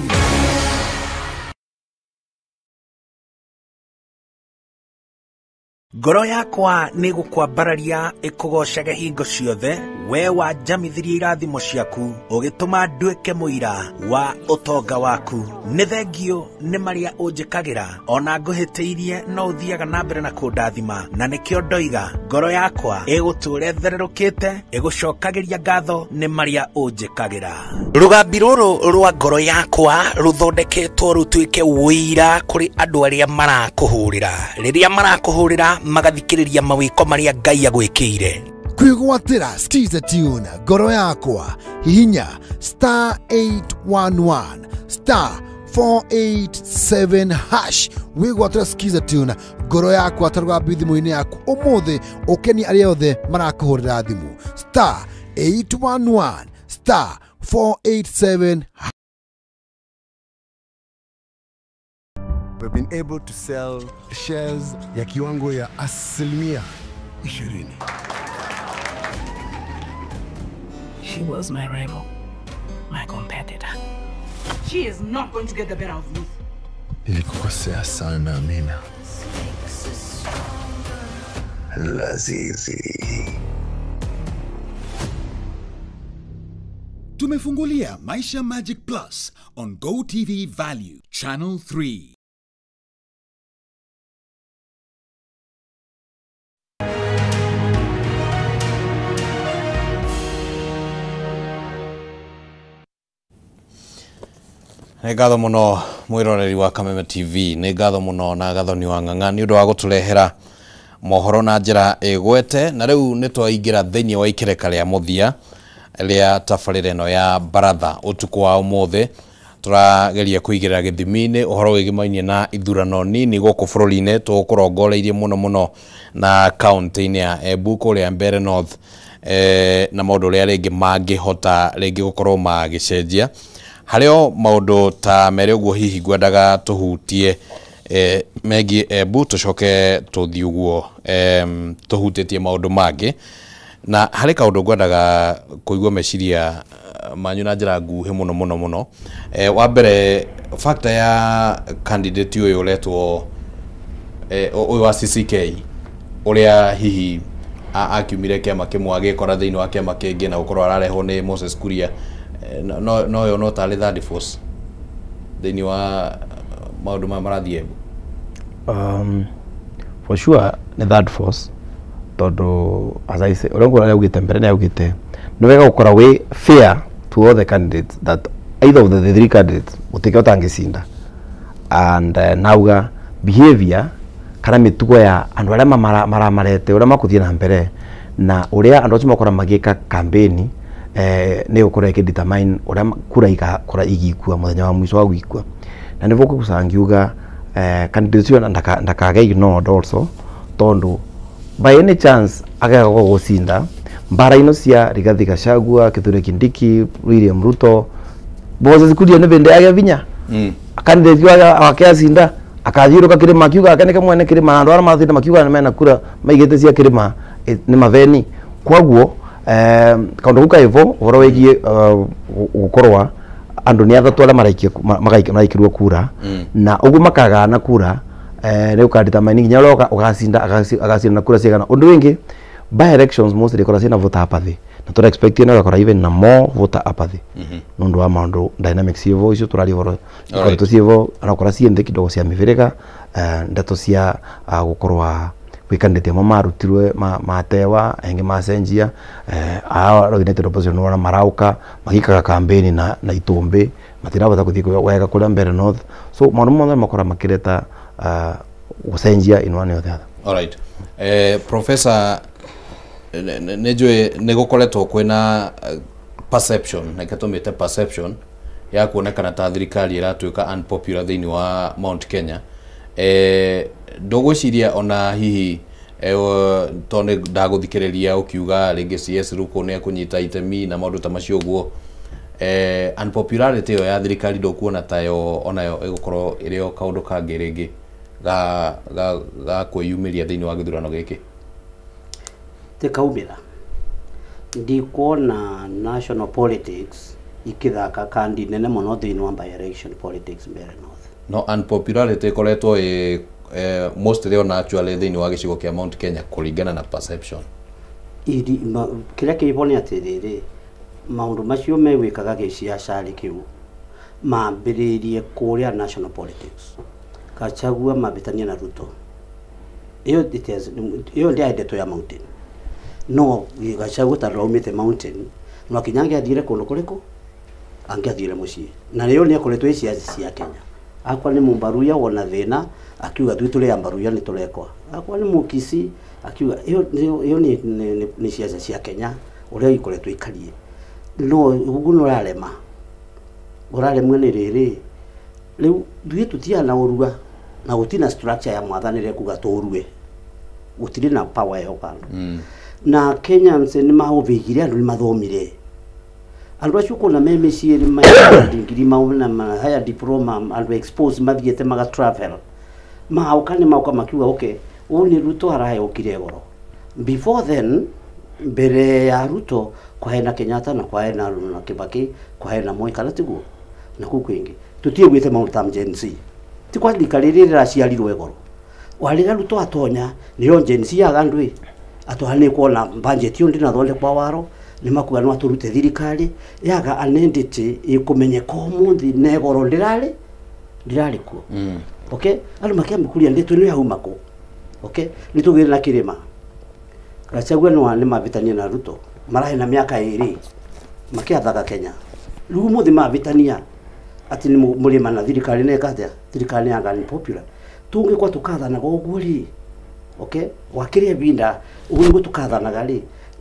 Ngoro yakwa nĩ gũkwambararia ĩkũgocage hingo ciothe, we wanjamithirie irathimo ciaku, ũgĩtũma nduĩke mũira wa ũtonga waku. Nĩ thengio nĩ marĩa ũnjĩkagĩra, ona ngũhĩtĩirie no ũthiaga na mbere na kũndathima, na nĩkĩo ndoiga ngoro yakwa ĩgũtũũra ĩthererũkĩte, ĩgũcokagĩria ngatho nĩ marĩa ũnjĩkagĩra. Rũgambi rũrũ rwa ngoro yakwa rũthondeketwo rũtuĩke ũira kũrĩ andũ arĩa marakũhũrĩra. Rĩrĩa marakũhũrĩra magathikĩrĩria mawĩko marĩa Ngai agwĩkĩire. Kwĩgwatĩra Skiza Tune ngoro yakwa, hihinya star 811 star 487 hash wĩgwatĩra Skiza Tune ngoro yakwa ta rũgambi thimũ-inĩ yaku ũmũthĩ, ũkenie arĩa othe marakũhũrĩra thimũ star 811 star 487. We've been able to sell shares ya kiwango ya 20%. She was my rival, my competitor. She is not going to get the better of me. Nilikukosea sana, Amina. Lazizi. Tumefungulia Maisha Magic Plus on GoTV Value Channel 3. Nĩ ngatho mũno mwĩroreri wa Kameme TV, nĩ ngatho mũno na Gathoni wa Ng'ang'a nĩ ũndũ wa gũtũrehera mohoro na njĩra ĩgwete. Na rĩu nĩ twaingĩra thĩinĩ wa ikereka rĩa mũthia rĩa tabarĩra ĩno ya baratha ũtukũ wa ũmũthĩ. Tũrageria kũigĩrĩra gĩthimi-inĩ ũhoro wĩgĩmainie na ithurano nini gũkũ bũrũri-inĩ, tũkũrongoreirie mũno mũno na kaunti-inĩ ya Embu kũrĩa Mbeere North, na maũndũ ũrĩa rĩngĩ mangĩhota rĩngĩ gũkorwo magĩcenjia. Harĩ o maũndũ ta merĩ ũguo hihi ngwendaga tũhutie megiĩ Embu, tũcoke tũthiĩ ũguo tũhutĩtie maũndũ mangĩ. Na harĩ kaũndũ ngwendaga kũigua meciria manyu na njĩra nguhĩ mũno mũno mũno. Wa mbere, factor ya candidate ũyũ ũretwo ũyũ wa CCK, ũrĩa hihi akiumire kĩama kĩmwe agĩkora thĩinĩ wa kĩama kĩngĩ na gũkorwo ararehwo nĩ Moses Kuria, no yo no tarĩ third force thĩinĩ wa maũndũ maya marathiĩ Embu. For sure nĩ third force, tondũ as I say, ũrĩa ngũra augĩte mbere nĩ augĩte nĩ wega gũkorwo wĩ fair to all the candidates, that either of the three candidates gũtirĩ ũtangĩcinda. And nauga behavior kana mĩtugo ya andũ arĩa maramarete ũrĩa makũthiĩ na mbere na ũrĩa andũ acio makora magĩka campaign, nĩ gũkorwo ĩkĩ determine ũrĩa kura igakora igĩkua mũthenya wa mũico wa gũikua. Na nĩguo ngũguca ngiuga candidate ũcio ndakage ignored also, tondũ by any chance agaga gũcinda mbara ino cia Rigathi Gachagua, Kithure Kindiki, William Ruto, Moses Kuria nĩ bende age vinya. Candidate wake acinda akathiũrũka kĩrĩma akiuga ake nĩke mwene kĩrĩma, na andũ arĩa marathinda makiuga nĩ mena kura maigĩte cia kĩrĩma nĩ matheni. Kwoguo kaũndũ kau kaĩvo ũhoro wĩgiĩ gũkorwa andũ nĩ atatũ arĩa maraikĩrwo kura, na ũguo makagana kura nĩ ũka-determine nginya ũrĩa ũgacinda agacinda na kura cigana. Ũndũ wĩngĩ, by elections mostly ikora ciĩna voter apathy, na tũra expect ĩno ĩgakora even na more voter apathy nĩ ũndũ wa maũndũ dynamics ciĩvo icio tũraria ũhoro ikoretwo ciĩvo, anakora ciĩ nthĩ kidogo cia mĩbĩrĩga, ndeto cia gũkorwa gwĩ candidate amwe marutirwe matewa engĩ macenjia, aya United Opposition nĩwona marauka magĩkaga campaign na itumbĩ matirahota gũthiĩ wega kũrĩa Mbeere North. So maũndũ mothe makora makĩreta gũcenjia in one or the other. All right. Professor, nĩ njũĩ nĩ gũkoretwo kwĩna perception, reke tũmĩte perception ya kuonekana ta thirikari ĩratuĩka unpopular thĩinĩ wa Mount Kenya. Ndũgwĩciria ona hihi tondũ nĩ ndagũthikĩrĩria ũkiuga rĩngĩ CS Ruku nĩ ekũnyita itemi na maũndũ ta macio ũguo, unpopularity ĩyo ya thirikari ndũkuona tayo onayo ĩgũkorwo ĩrĩ o kaũndũ kangĩ rĩngĩ ga kwĩyumĩria thĩinĩ wa gĩthurano gĩkĩ? Tikaumĩra ndikuona national politics ikithaka kandi nene mũno thĩinĩ wa by election politics Mbeere North. No unpopularity ĩkoretwo ĩ mostly ona actually thĩinĩ wa gĩcigo kĩa Mount Kenya kũringana na perception. Kĩrĩa kĩho nĩ atĩrĩrĩ, maũndũ macio megwĩkaga gĩciacarĩ kĩu mambĩrĩirie kũrĩa national politics. Gachagua mambĩtania na Ruto, ĩyo ndĩarĩ ndeto ya mountain. No Gachagua ta raumĩte mountain no kinya angĩathire kũndũ kũrĩkũ angĩathire mũciĩ, na rĩo nĩ akoretwo ĩ ciaca cia Kenya. Akwa nĩ Mũmbaruya wona thĩna akiuga ithuĩ tũrĩ Ambaruya nĩ tũrekwa, akwa nĩ Mũkisi akiuga ĩyo nĩ ciaca cia Kenya ũrĩa ikoretwo ikarie. No ũguo nĩ ũrarema ũraremwo nĩ rĩrĩ rĩu ithuĩ tũtiana ũrua na gũtirĩ na structure ya mwathanĩre kuga tũrue, gũtirĩ na power ĩyo kando. Na Kenyans nĩ mahũthĩgire, andũ nĩ mathomire, andũ acio kuona me mĩciĩ nĩ ngiri mauna haya diploma, andũ expose mathiĩte maga travel Mauka nĩ mauka makiuga okay, ũũ nĩ Ruto araheo goro. Before then, mbere ya Ruto kwahena Kenyatta na kwahena na Kibaki, kwahena Moi kana tiguo na kuu kwingi. Tutiĩguĩte maũndũ ta Gen Z. Ti kwa rika rĩrĩ rĩraciarirwo goro. Warĩra Ruto atonya nĩyo Gen Z yaga andũ atwahane kuona budget yo ndinathondekwa waro nĩ makuga no atũrute thirikari yaga an entity ĩkũmenyeka ũmũthĩ negoro ndirarĩ kuo. Okay, andũ makĩamũkũria ndĩtũ nĩ yauma kũ. Okay, nĩ tũgĩre na kĩrĩma Gachagua no nĩ mavĩtania na Ruto marahe na mĩaka ĩrĩ makĩathaga Kenya rĩu ũmũthĩ mavĩtania atĩ nĩ mũrĩma na thirikari neka atĩa thirikari yaga ni popular tũngĩkwa tũkathanaga ũguo rĩ. Okay, wakĩrĩa binda ũguo nĩguo tũkathanaga rĩ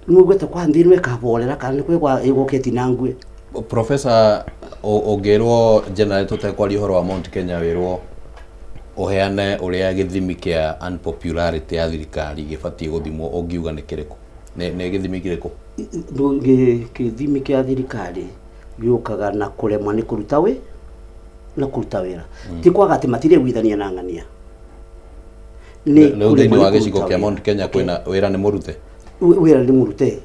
nĩguo kwa nthĩ ĩno ĩkaborera kana nĩ kwĩgwa ĩgũkĩti na ngue. Professor, ũngĩrwo general tũtekwaria ũhoro wa Mount Kenya wĩrwo ũheane ũrĩa gĩthimi kĩa unpopularity ya thirikari gĩbatiĩ gũthimwo ũngiuga nĩ kĩrĩkũ? Nĩ gĩthimi kĩrĩkũ? Gĩthimi kĩa thirikari gĩũkaga na kũremwo nĩ kũruta wĩ na kũruta wĩra. Ti kwaga atĩ matirĩguithania na ng'ania. Nĩ thĩinĩ wa gĩcigo kĩa Mount Kenya kwĩna wĩra nĩ mũrute? Wĩra nĩ mũrute.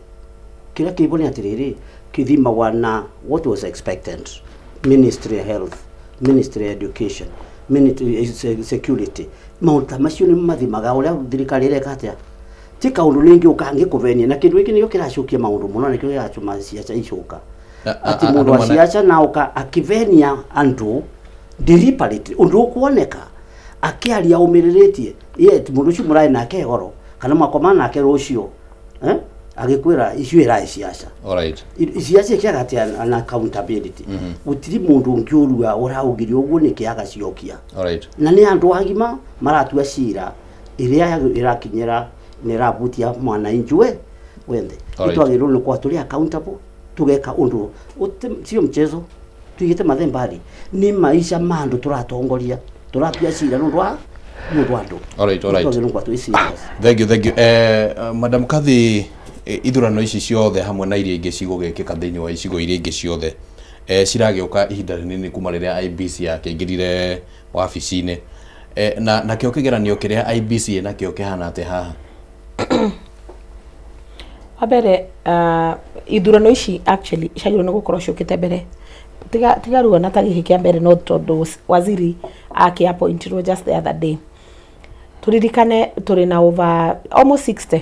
Kĩrĩa kĩbo nĩ atĩrĩrĩ kĩthimagwa na what was expected. Ministry of Health, Ministry of Education, Ministry of Security. Maũndũ ta macio nĩ mathimaga ũrĩa thirikari ĩreka atĩa. Ti kaũndũ rĩngĩ ũkangĩkũvenia na kĩndũ gĩkĩ nĩkĩo kĩracokia maũndũ mũno nĩkĩo kĩratũma ciaca icoka. Atĩ mũndũ wa ciaca na ũka akĩvenia andũ deliberately ũndũ ũkuoneka akĩaria ũmĩrĩrĩtie yet mũndũ ũcio mũrarĩ nake goro kana mwakoma nake rũciũ agĩkwĩra icio ĩraĩ ciaca. Alright. Ciaca kĩaga atĩa na accountability. Gũtirĩ mũndũ ũngĩũrua ũraugire ũguo nĩkĩ agaciokia. Alright. Na nĩ andũ agima maratua cira ĩrĩa ĩrakinyĩra nĩ ĩrabutia mwananchi we wenthe. Nĩtwagĩrĩirwo nĩ gũkorwo tũrĩ accountable tũgeka ũndũ sio mchezo tuigĩte mathembari nĩ maisha ma andũ tũratongoria tũratua cira nĩ ũndũ wa andũ. Alright, alright. Nĩtwagĩrĩirwo nĩ gũkorwo twĩ serious. Thank you, thank you. Madam Kathy, ithurano ici ciothe hamwe na iria ingĩ cigũgĩkĩka thĩinĩ wa icigo iria ingĩ ciothe ciragĩũka ihinda rĩnini kuma rĩrĩa IEBC yakĩingĩrire wabici-inĩ na nakĩo kĩgeranio kĩrĩa IEBC ĩnakĩo kĩhana atĩa haha? Wa mbere ithurano ici actually ciagĩrĩirwo nĩ gũkorwo ciũkĩte mbere tiga ruo na ta gĩkĩ kĩa mbere no tondũ waziri akĩappointirwo just the other day. Tũririkane tũrĩ na over almost 60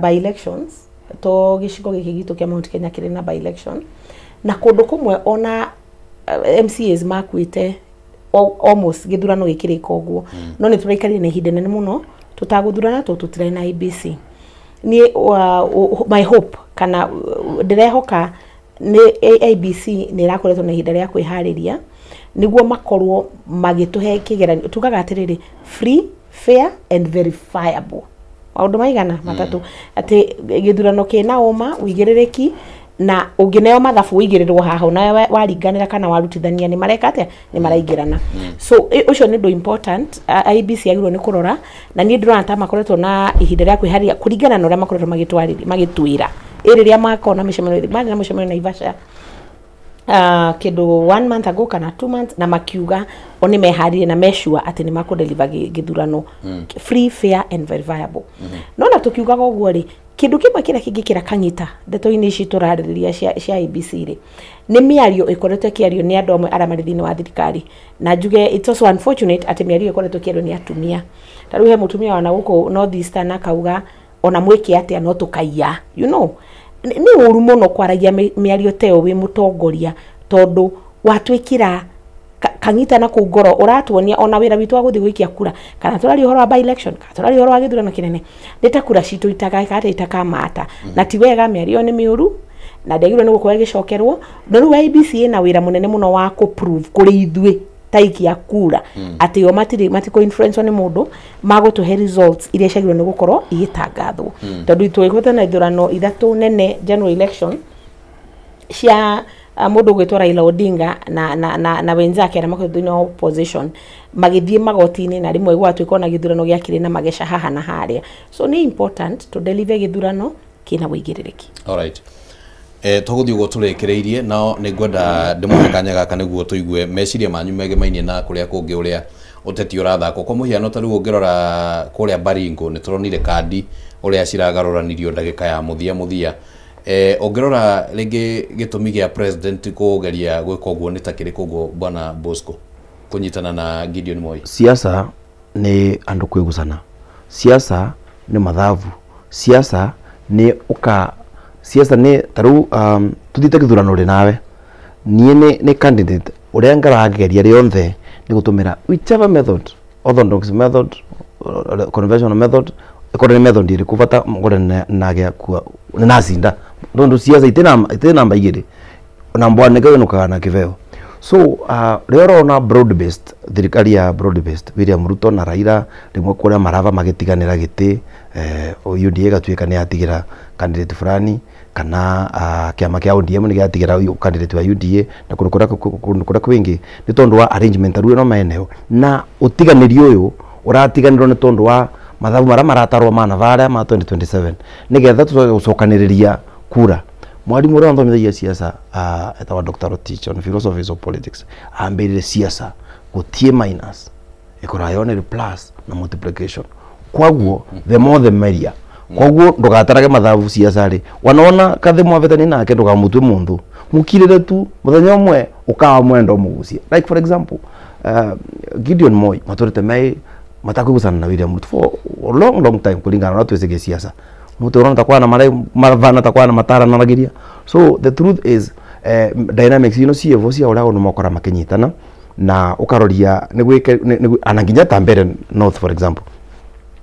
by elections to gĩcigo gĩkĩ gitũ kĩa Mount Kenya kĩrĩ na by election na kũndũ kũmwe ona MCAs makuĩte almost gĩthurano gĩkĩrĩka ũguo. No nĩ tũraikarire na ihinda inene mũno tũtagũthurana tondũ tũtirarĩ na IEBC. Niĩ my hope kana ndĩrehoka nĩ IEBC nĩ ĩrakoretwo na ihinda rĩa kwĩharĩria nĩguo makorwo magĩtũhe kĩgeranio tugaga atĩrĩrĩ free, fair and verifiable maũndũ maigana matatũ atĩ gĩthurano kĩna ũma ũigĩrĩrĩki na ũngĩneo mathabu ũigĩrĩrwo haha na waringanĩra kana warutithania nĩ mareka atĩa nĩ maraingĩrana. So ũcio nĩ ũndũ important IEBC yagĩrĩirwo nĩ kũrora na niĩ ndĩrona ta makoretwo na ihinda rĩa kwĩharĩria kũringana na ũrĩa makoretwo magĩtwĩra rĩrĩa makorwo na mĩcemanio marĩ na mũcemanio Naivasha kĩndũ 1 month ago kana 2 months na makiuga o nĩ meharĩrie na meshua atĩ nĩ makũdeliver gĩthurano free, fair and verifiable. No na tũkiugaga ũguo rĩ kĩndũ kĩmwe kĩrĩa kĩngĩkĩra kang'ita ndeto-inĩ ici tũrarĩrĩria cia IEBC rĩ nĩ mĩario ĩkoretwo ĩkĩario nĩ andũ amwe arĩa marĩ thĩinĩ wa thirikari na njuge it's also unfortunate atĩ mĩario ĩkoretwo ĩkĩario nĩ atumia. Ta rĩu he mũtumia wana gũkũ North Eastern akauga ona mwĩke atĩa no tũkaiya, you know nĩ ũru mũno kwaragia mĩario ta ĩyo wĩ mũtongoria tondũ watwĩkĩra kang'ita na kũu ngoro ũratuonia ona wĩra witũ wa gũthiĩ gũikia kura kana tũraria ũhoro wa by election kana tũraria ũhoro wa gĩthurano kĩnene nĩ ta kura citũ itakamata na ti wega mĩario nĩ mĩũru na ndĩagĩrĩirwo nĩ gũkorwo ĩgĩcokerwo. No rĩu IEBC ĩna wĩra mũnene mũno wa kũ-prove kũrĩ ithuĩ ta aikia kura atĩ o matikũ influence nĩ mũndũ magũtũhe results iria ciagĩrĩirwo nĩ gũkorwo igĩtangathwo tondũ twĩhũte na ithurano ithatũ nene general election cia mũndũ ũgwĩtwo Raila Odinga na wenzake arĩa makoretwo thĩinĩ wa opposition magĩthiĩ magoti-inĩ na rĩmwe gwatuĩka ona gĩthurano gĩakĩrĩ na mageca haha na harĩa. So nĩ important to deliver gĩthurano kĩna wũigĩrĩrĩki. Alright. Tũgũthiĩ ũguo tũrĩkĩrĩirie no nĩ ngwenda ndĩmũhe kanya gaka nĩguo tũigue meciria manyu megemainie na kũrĩa kũngĩ ũrĩa Ũteti ũrathakwo kwa mũhiano ta rĩu ũngĩrora kũrĩa Baringo nĩ tũronire kandi ũrĩa ciragarũranirio ndagĩka ya mũthia mũthia. Ũngĩrora rĩngĩ gĩtũmi gĩa president kũgeria gwĩka ũguo nĩ ta kĩrĩkũ ũguo bwana Bosco kũnyitana na Gideon Moi? Siasa nĩ andũ kwĩgucana, siasa nĩ mathabu, siasa nĩ ũka, siasa nĩ ta rĩu tũthiĩte gĩthurano rĩ nawe niĩ nĩ candidate ũrĩa ngarageria rĩothe nĩ gũtũmĩra whichever method, orthodox method, conventional method, ĩkorwo nĩ method ĩrĩkũ bata ngore nagĩa kua nĩ nacinda tondũ siasa itĩ namba igĩrĩ na mbwa nĩkĩo ĩnũkaga na kĩbeo. So rĩrĩa ũrona broad based thirikari ya broad based William Ruto na Raila rĩmwe kũrĩa marava magĩtiganĩra gĩtĩ, UDA ĩgatuĩka nĩ yatigĩra candidate fulani kana kĩama kĩa ODM nĩ gĩatigĩra candidate wa UDA na kũndũ kũrĩa kwingĩ nĩ tondũ wa arrangement rĩu ĩno meneo na ũtiganĩri ũyũ ũratiganĩrwo nĩ tondũ wa mathabu marĩa maratarwo mana varĩa ma 2027 nĩgetha tũcoke gũcokanĩrĩria kura. Mwalimu ũrĩa wathomithagia siasa etagwo Dr. Rotich on philosophies of politics ambĩrire siasa gũtiĩ minus ĩkoragwo yonere plus na multiplication, kwaguo the more the merrier. Koguo ndugatarage mathabu siasa ri wanaona kathe mwabetani nake ndugamutue mundu mukirire tu muthenya umwe ukawa mwenda umugucie. Like for example Gideon Moi maturite mai matakwigucana na William Ruto for a long long time kulingana na twicige siasa mutu urona takwana mara maravana takwana matara naragiria. So the truth is dynamics ino cievo cia uria andu makora makinyitana na ukaroria nigwike ana nginya ta Mbere North for example.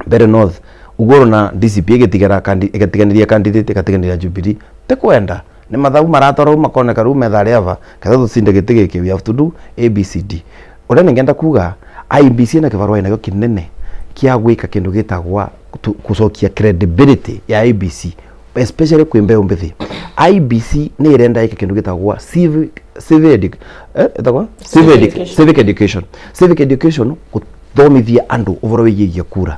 Mbere North uguo na DCP igitigara igatiganiria candidate igatiganiria Jubilee tekwenda ni mathabu maratorwo makoneka riu metha ava ketha tucinde giti giki we have to do ABCD. Uria ningenda kuga IEBC na kibarua inakio kinene kia gwika kindu gitagwa kucokia credibility ya IEBC especially kwi mbeu mbithi. IEBC ni irenda ika kindu gitagwa civic education. Civic education guthomithia andu uvoro wigie kura.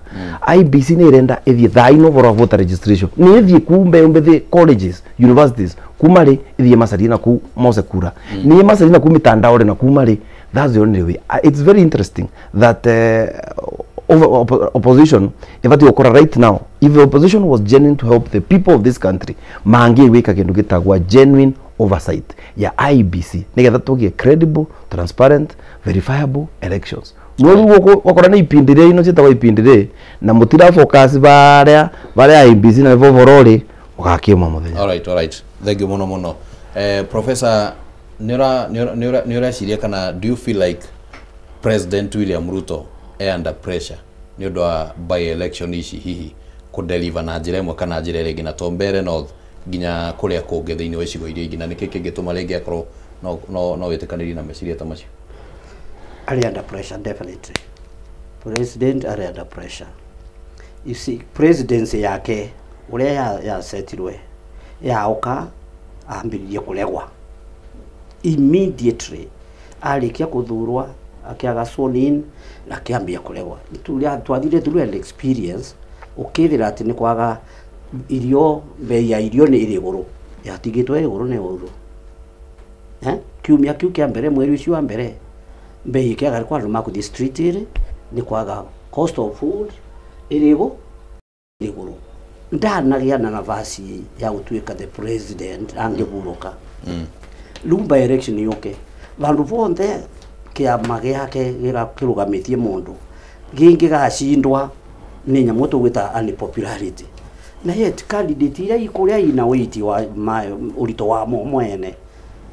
IEBC ni irenda ithie thaa-inĩ ũhoro wa voter registration ni ithie ku mbeu mbithi colleges universities kuma ri ithie macaria na ku mose kura ni macaria na ku mitandao ri na kuma ri. That's the only way. It's very interesting that opposition if you right now, if the opposition was genuine to help the people of this country mangi wika kindu gitagwa genuine oversight ya IEBC nigetha tugie credible, transparent, verifiable elections. No wakora ni ipindire ino cietagwo ipindire na mutira focus baria baria IEBC na vovorori ugakiuma muthenya. All right, all right, thank you muno muno. Professor nĩ ũreciria kana do you feel like President William Ruto e under pressure nĩ ũndũ wa by election ici hihi kũ-deliver na njĩra ĩmwe kana njĩra ĩrĩa ĩngĩ na to Mbeere North nginya kũrĩa kũngĩ thĩinĩ wa icigo iria ingĩ na nĩkĩ kĩngĩtũma rĩngĩ akorwo no wĩtĩkanĩrie na meciria ta macio? Arĩ under pressure, definitely. President arĩ under pressure. You see, presidency yake ũrĩa yasetirwe yaoka ambĩrĩrie kũregwa immediately arikia kuthurwa akiaga sworn in na akiambia kuregwa. Twathire through an experience ukithira ati ni kwaga irio, bei ya irio ni iri iguru yatigitwe iguru ni uru kiumia kiu kia mbere mweri ucio wa mbere bei ikiaga kwa andu makuthi street iri ni kwaga cost of food iri iguru ndanagia na nafasi ya gutuika the president angĩhurũka. Rĩu by election yũke vandu vonthe kĩama gĩake kĩrũgamĩtie mũndũ gĩngĩgacindwa nĩ nyamũ tũgwĩta unpopularity na yet candidate iria ikũrĩa ina weight wa ũritũ wa mwene,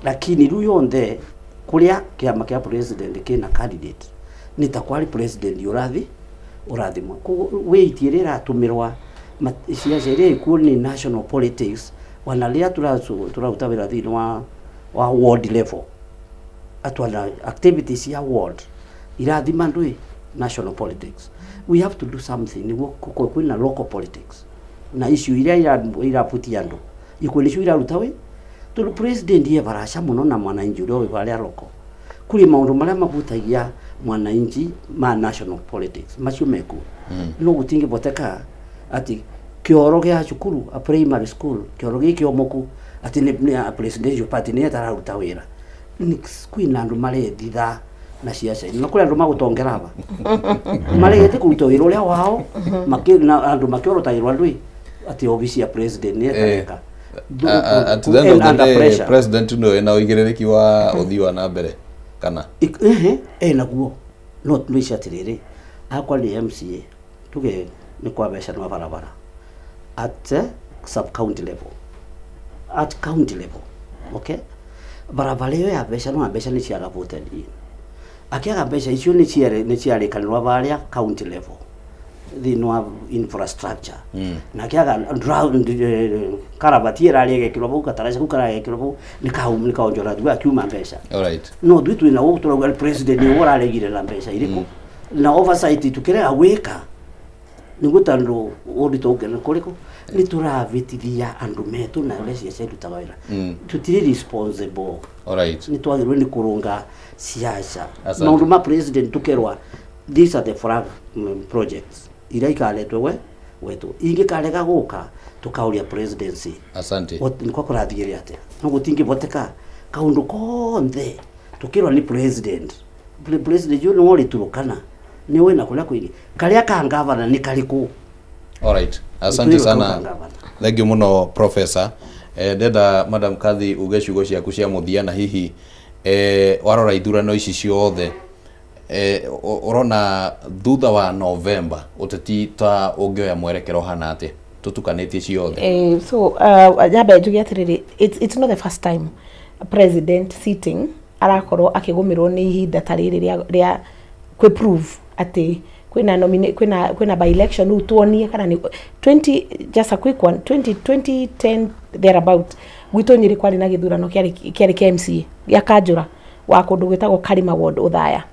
lakini rĩu yonthe kũrĩa kĩama kĩa president kĩna candidate nĩ ta kwari president ũrathimwa koguo weight ĩrĩa ĩratũmĩrwa ciaca iria ikuo nĩ national politics wana rĩrĩa tũraruta wĩra thĩinĩ wa ward level atwala activities ya ward irathima ndui national politics. We have to do something niguo kwina local politics na issue iria iraputia andu ikuo nicio iraruta wi tondu president ye baraca muno na mwananchi uria wi varia local kuri maundu maria mabutagia mwananchi ma national politics macio mekuo. No gutingiboteka ati kioro gia cukuru a primary school kioro giki omoku ati ni a presidential party ni etararuta wira ni kwina andu marethitha Na ciaca na kuri andu magutongera aba maregete kuruta wira uria wao na andu makiorotagirwo andu ati office ya president ni etareka. At the end of the day, president no ena uigiririaki wa uthii wa na mbere kana naguo no nä atiriri akwa ni MCA tuge ni kwa mbeca no barabara at sub county level, at county level, okay, barabara iyo ya mbeca no mbeca ni ciaga voted in akiaga mbeca icio ni ciare ni ciarikanirwa baria county level thĩinĩ wa infrastructure na kiaga karabati ĩrarĩgekĩrwo vau kataraca kau karagekĩrwo vau nĩ kaonjora tu akiuma mbeca. Alright. No ithuĩ twĩna gũkũ tũrauga president nĩwe ũraregire mbeca irĩkũ na oversight tukĩrega gwĩka nĩguo tondũ ũritũ ũngĩ nĩ kũrĩkũ nĩ tũravĩtithia andũ metũ na ũrĩa ciaca irutaga wĩra tũtirĩ responsible. Alright. Nĩ twagĩrĩirwo nĩ kũrũnga ciaca maũndũ ma president tũkerwa these are the flag projects iria ikaretwo we wetu ingĩkarega gũka tũkauria presidency. Asante. Nĩkwa kũrathire atĩa no gũtingĩhoteka kaũndũ konthe tũkĩrwo nĩ president president yũ nĩwe ũrĩturũkana nĩwe na kũrĩa kwĩngĩ karĩa ka ngavana nĩ karĩkũ. Alright. Asante sana, thank you mũno professor. Ndenda Madam Kathy uge ciugo ciaku cia mũthia na hihi warora ithurano ici ciothe urona thutha wa November uteti ta ungioya mwerekero hana atia tutukanitie ciothe? So nyambe njuge atiriri, it's not the first time president sitting arakorwo akigumirwo ni ihinda ta riri ria kwi prove ati kwina kwina by election u tuonie kana ni 20 just a quick one 2010 thereabout gwitũ Nyeri kwari na githurano kiari kia MCA gia kanjura wa kundu gwitagwo Karima Ward Uthaya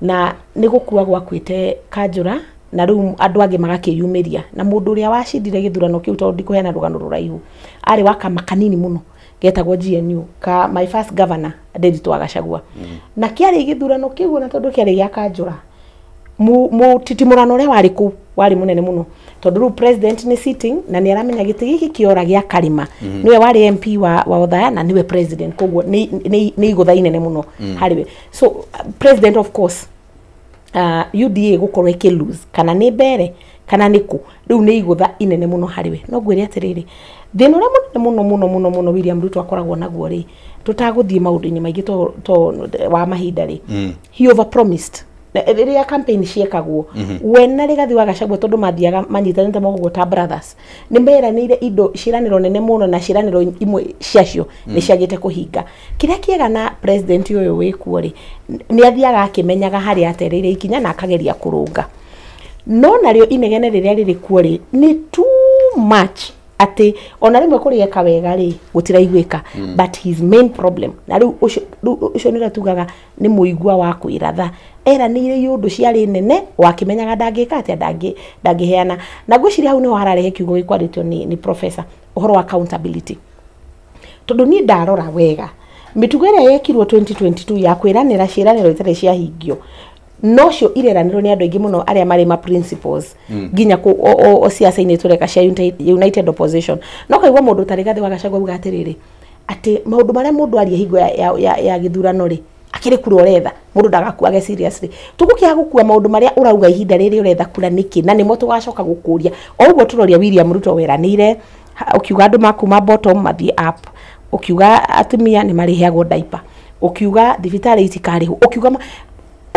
na nĩ gũkua gwakuĩte kanjura na rĩu andũ angĩ magakĩyumĩria na mũndũ ũrĩa wacindire gĩthurano kĩu tondũ ndikũheana rũgano rũraihu arĩ wa kama kanini mũno getagwo GNU ka my first governor Ndiritu wa Gachagua na kĩarĩ gĩthurano kĩu na tondũ kĩarĩ gĩa kanjura mũtitimũrano ũrĩa warĩ kũu warĩ mũnene mũno tondũ rĩu president nĩ sitting na nĩ aramenya gĩtĩ gĩkĩ kĩora gĩa Karima nĩwe warĩ MP wa Othaya na nĩwe president koguo nĩ igũtha inene mũno harĩ we. So president of course UDA gũkorwo ĩkĩ lose kana nĩ mbere kana nĩ kũ rĩu nĩ igũtha inene mũno harĩ we. No ngwĩre atĩrĩrĩ thĩna ũrĩa mũnene mũno mũno mũno mũno William Ruto akoragwo naguo rĩ tũtagũthiĩ maũndũ-inĩ maingĩ to wa mahinda rĩ he overpromised rĩrĩa campaign ciekagwo we na Rigathi wa Gachagua tondũ mathiaga manyitanĩte moko ta brothers nĩ meranĩire indo ciĩranĩro nene mũno na ciĩranĩro imwe ciacio nĩ ciagĩte kũhinga. Kĩrĩa kĩega na president ũyũ wĩkuo rĩ nĩ athiaga akĩmenyaga harĩa atereire ikinya na akageria kũrũnga no narĩo inegene rĩrĩa rĩrĩ kuo rĩ nĩ too much atĩ ona rĩmwe kũrĩ eka wega rĩ gũtiraiguĩka but his main problem na rĩu ũcio nĩũrĩa tugaga nĩ mũigua wa kwĩratha eranĩire iũndũ ciarĩ nene wakĩmenyaga ndangĩka atĩa ndangĩheana na ngwĩciria hau nĩho hararehe kiugo gĩkwarĩtio nĩ professor ũhoro wa accountability tondũ niĩ ndarora wega mĩtugo ĩrĩa yekirwo 2022 ya kwĩranĩra ciĩranĩro itarĩ ciahingio nocio ireranĩrwo nĩ andũ aingĩ mũno arĩa marĩ ma principles nginya kũ o ciaca-inĩ tũreka cia United Opposition no kaigua mũndũ ta Rigathi wa Gachagua auga atĩrĩrĩ atĩ maũndũ marĩa mũndũ aria hingo ya gĩthurano rĩ akĩrĩ kura ũretha mũndũ ndagakuage seriously tũgũkĩaga gũkua maũndũ marĩa ũrauga ihinda rĩrĩ ũretha kura nĩkĩ na nĩmo tũgacoka gũkũria o ũguo tũroria William Ruto weranĩire ũkiuga andũ makuma bottom mathiĩ up ũkiuga atumia nĩ marĩheagwo diaper ũkiuga thibitarĩ itikarĩhwo ũkiuga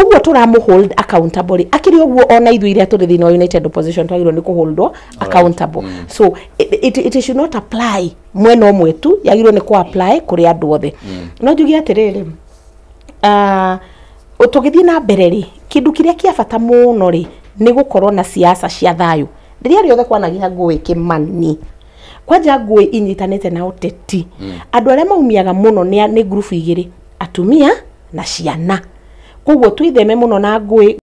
ũguo tũramũ hold accountable akĩrĩ ũguo ona ithuĩ iria tũrĩ thĩinĩ wa United Opposition twagĩrĩirwo nĩ kũholdwo accountable so it should not apply mwena ũmwe tu yagĩrĩirwo nĩ kũ apply kũrĩ andũ othe. No njuge atĩrĩrĩ tũgĩthiĩ na mbere rĩ kĩndũ kĩrĩa kĩa bata mũno rĩ nĩ gũkorwo na siasa cia thayũ rĩrĩa rĩothe kwanagĩa ngũĩ kĩmani kwanja ngũĩ inyitanĩte na ũteti andũ arĩa maumiaga mũno nĩ ngurubu igĩrĩ atumia na ciana koguo twitheme mũno na ngũĩ.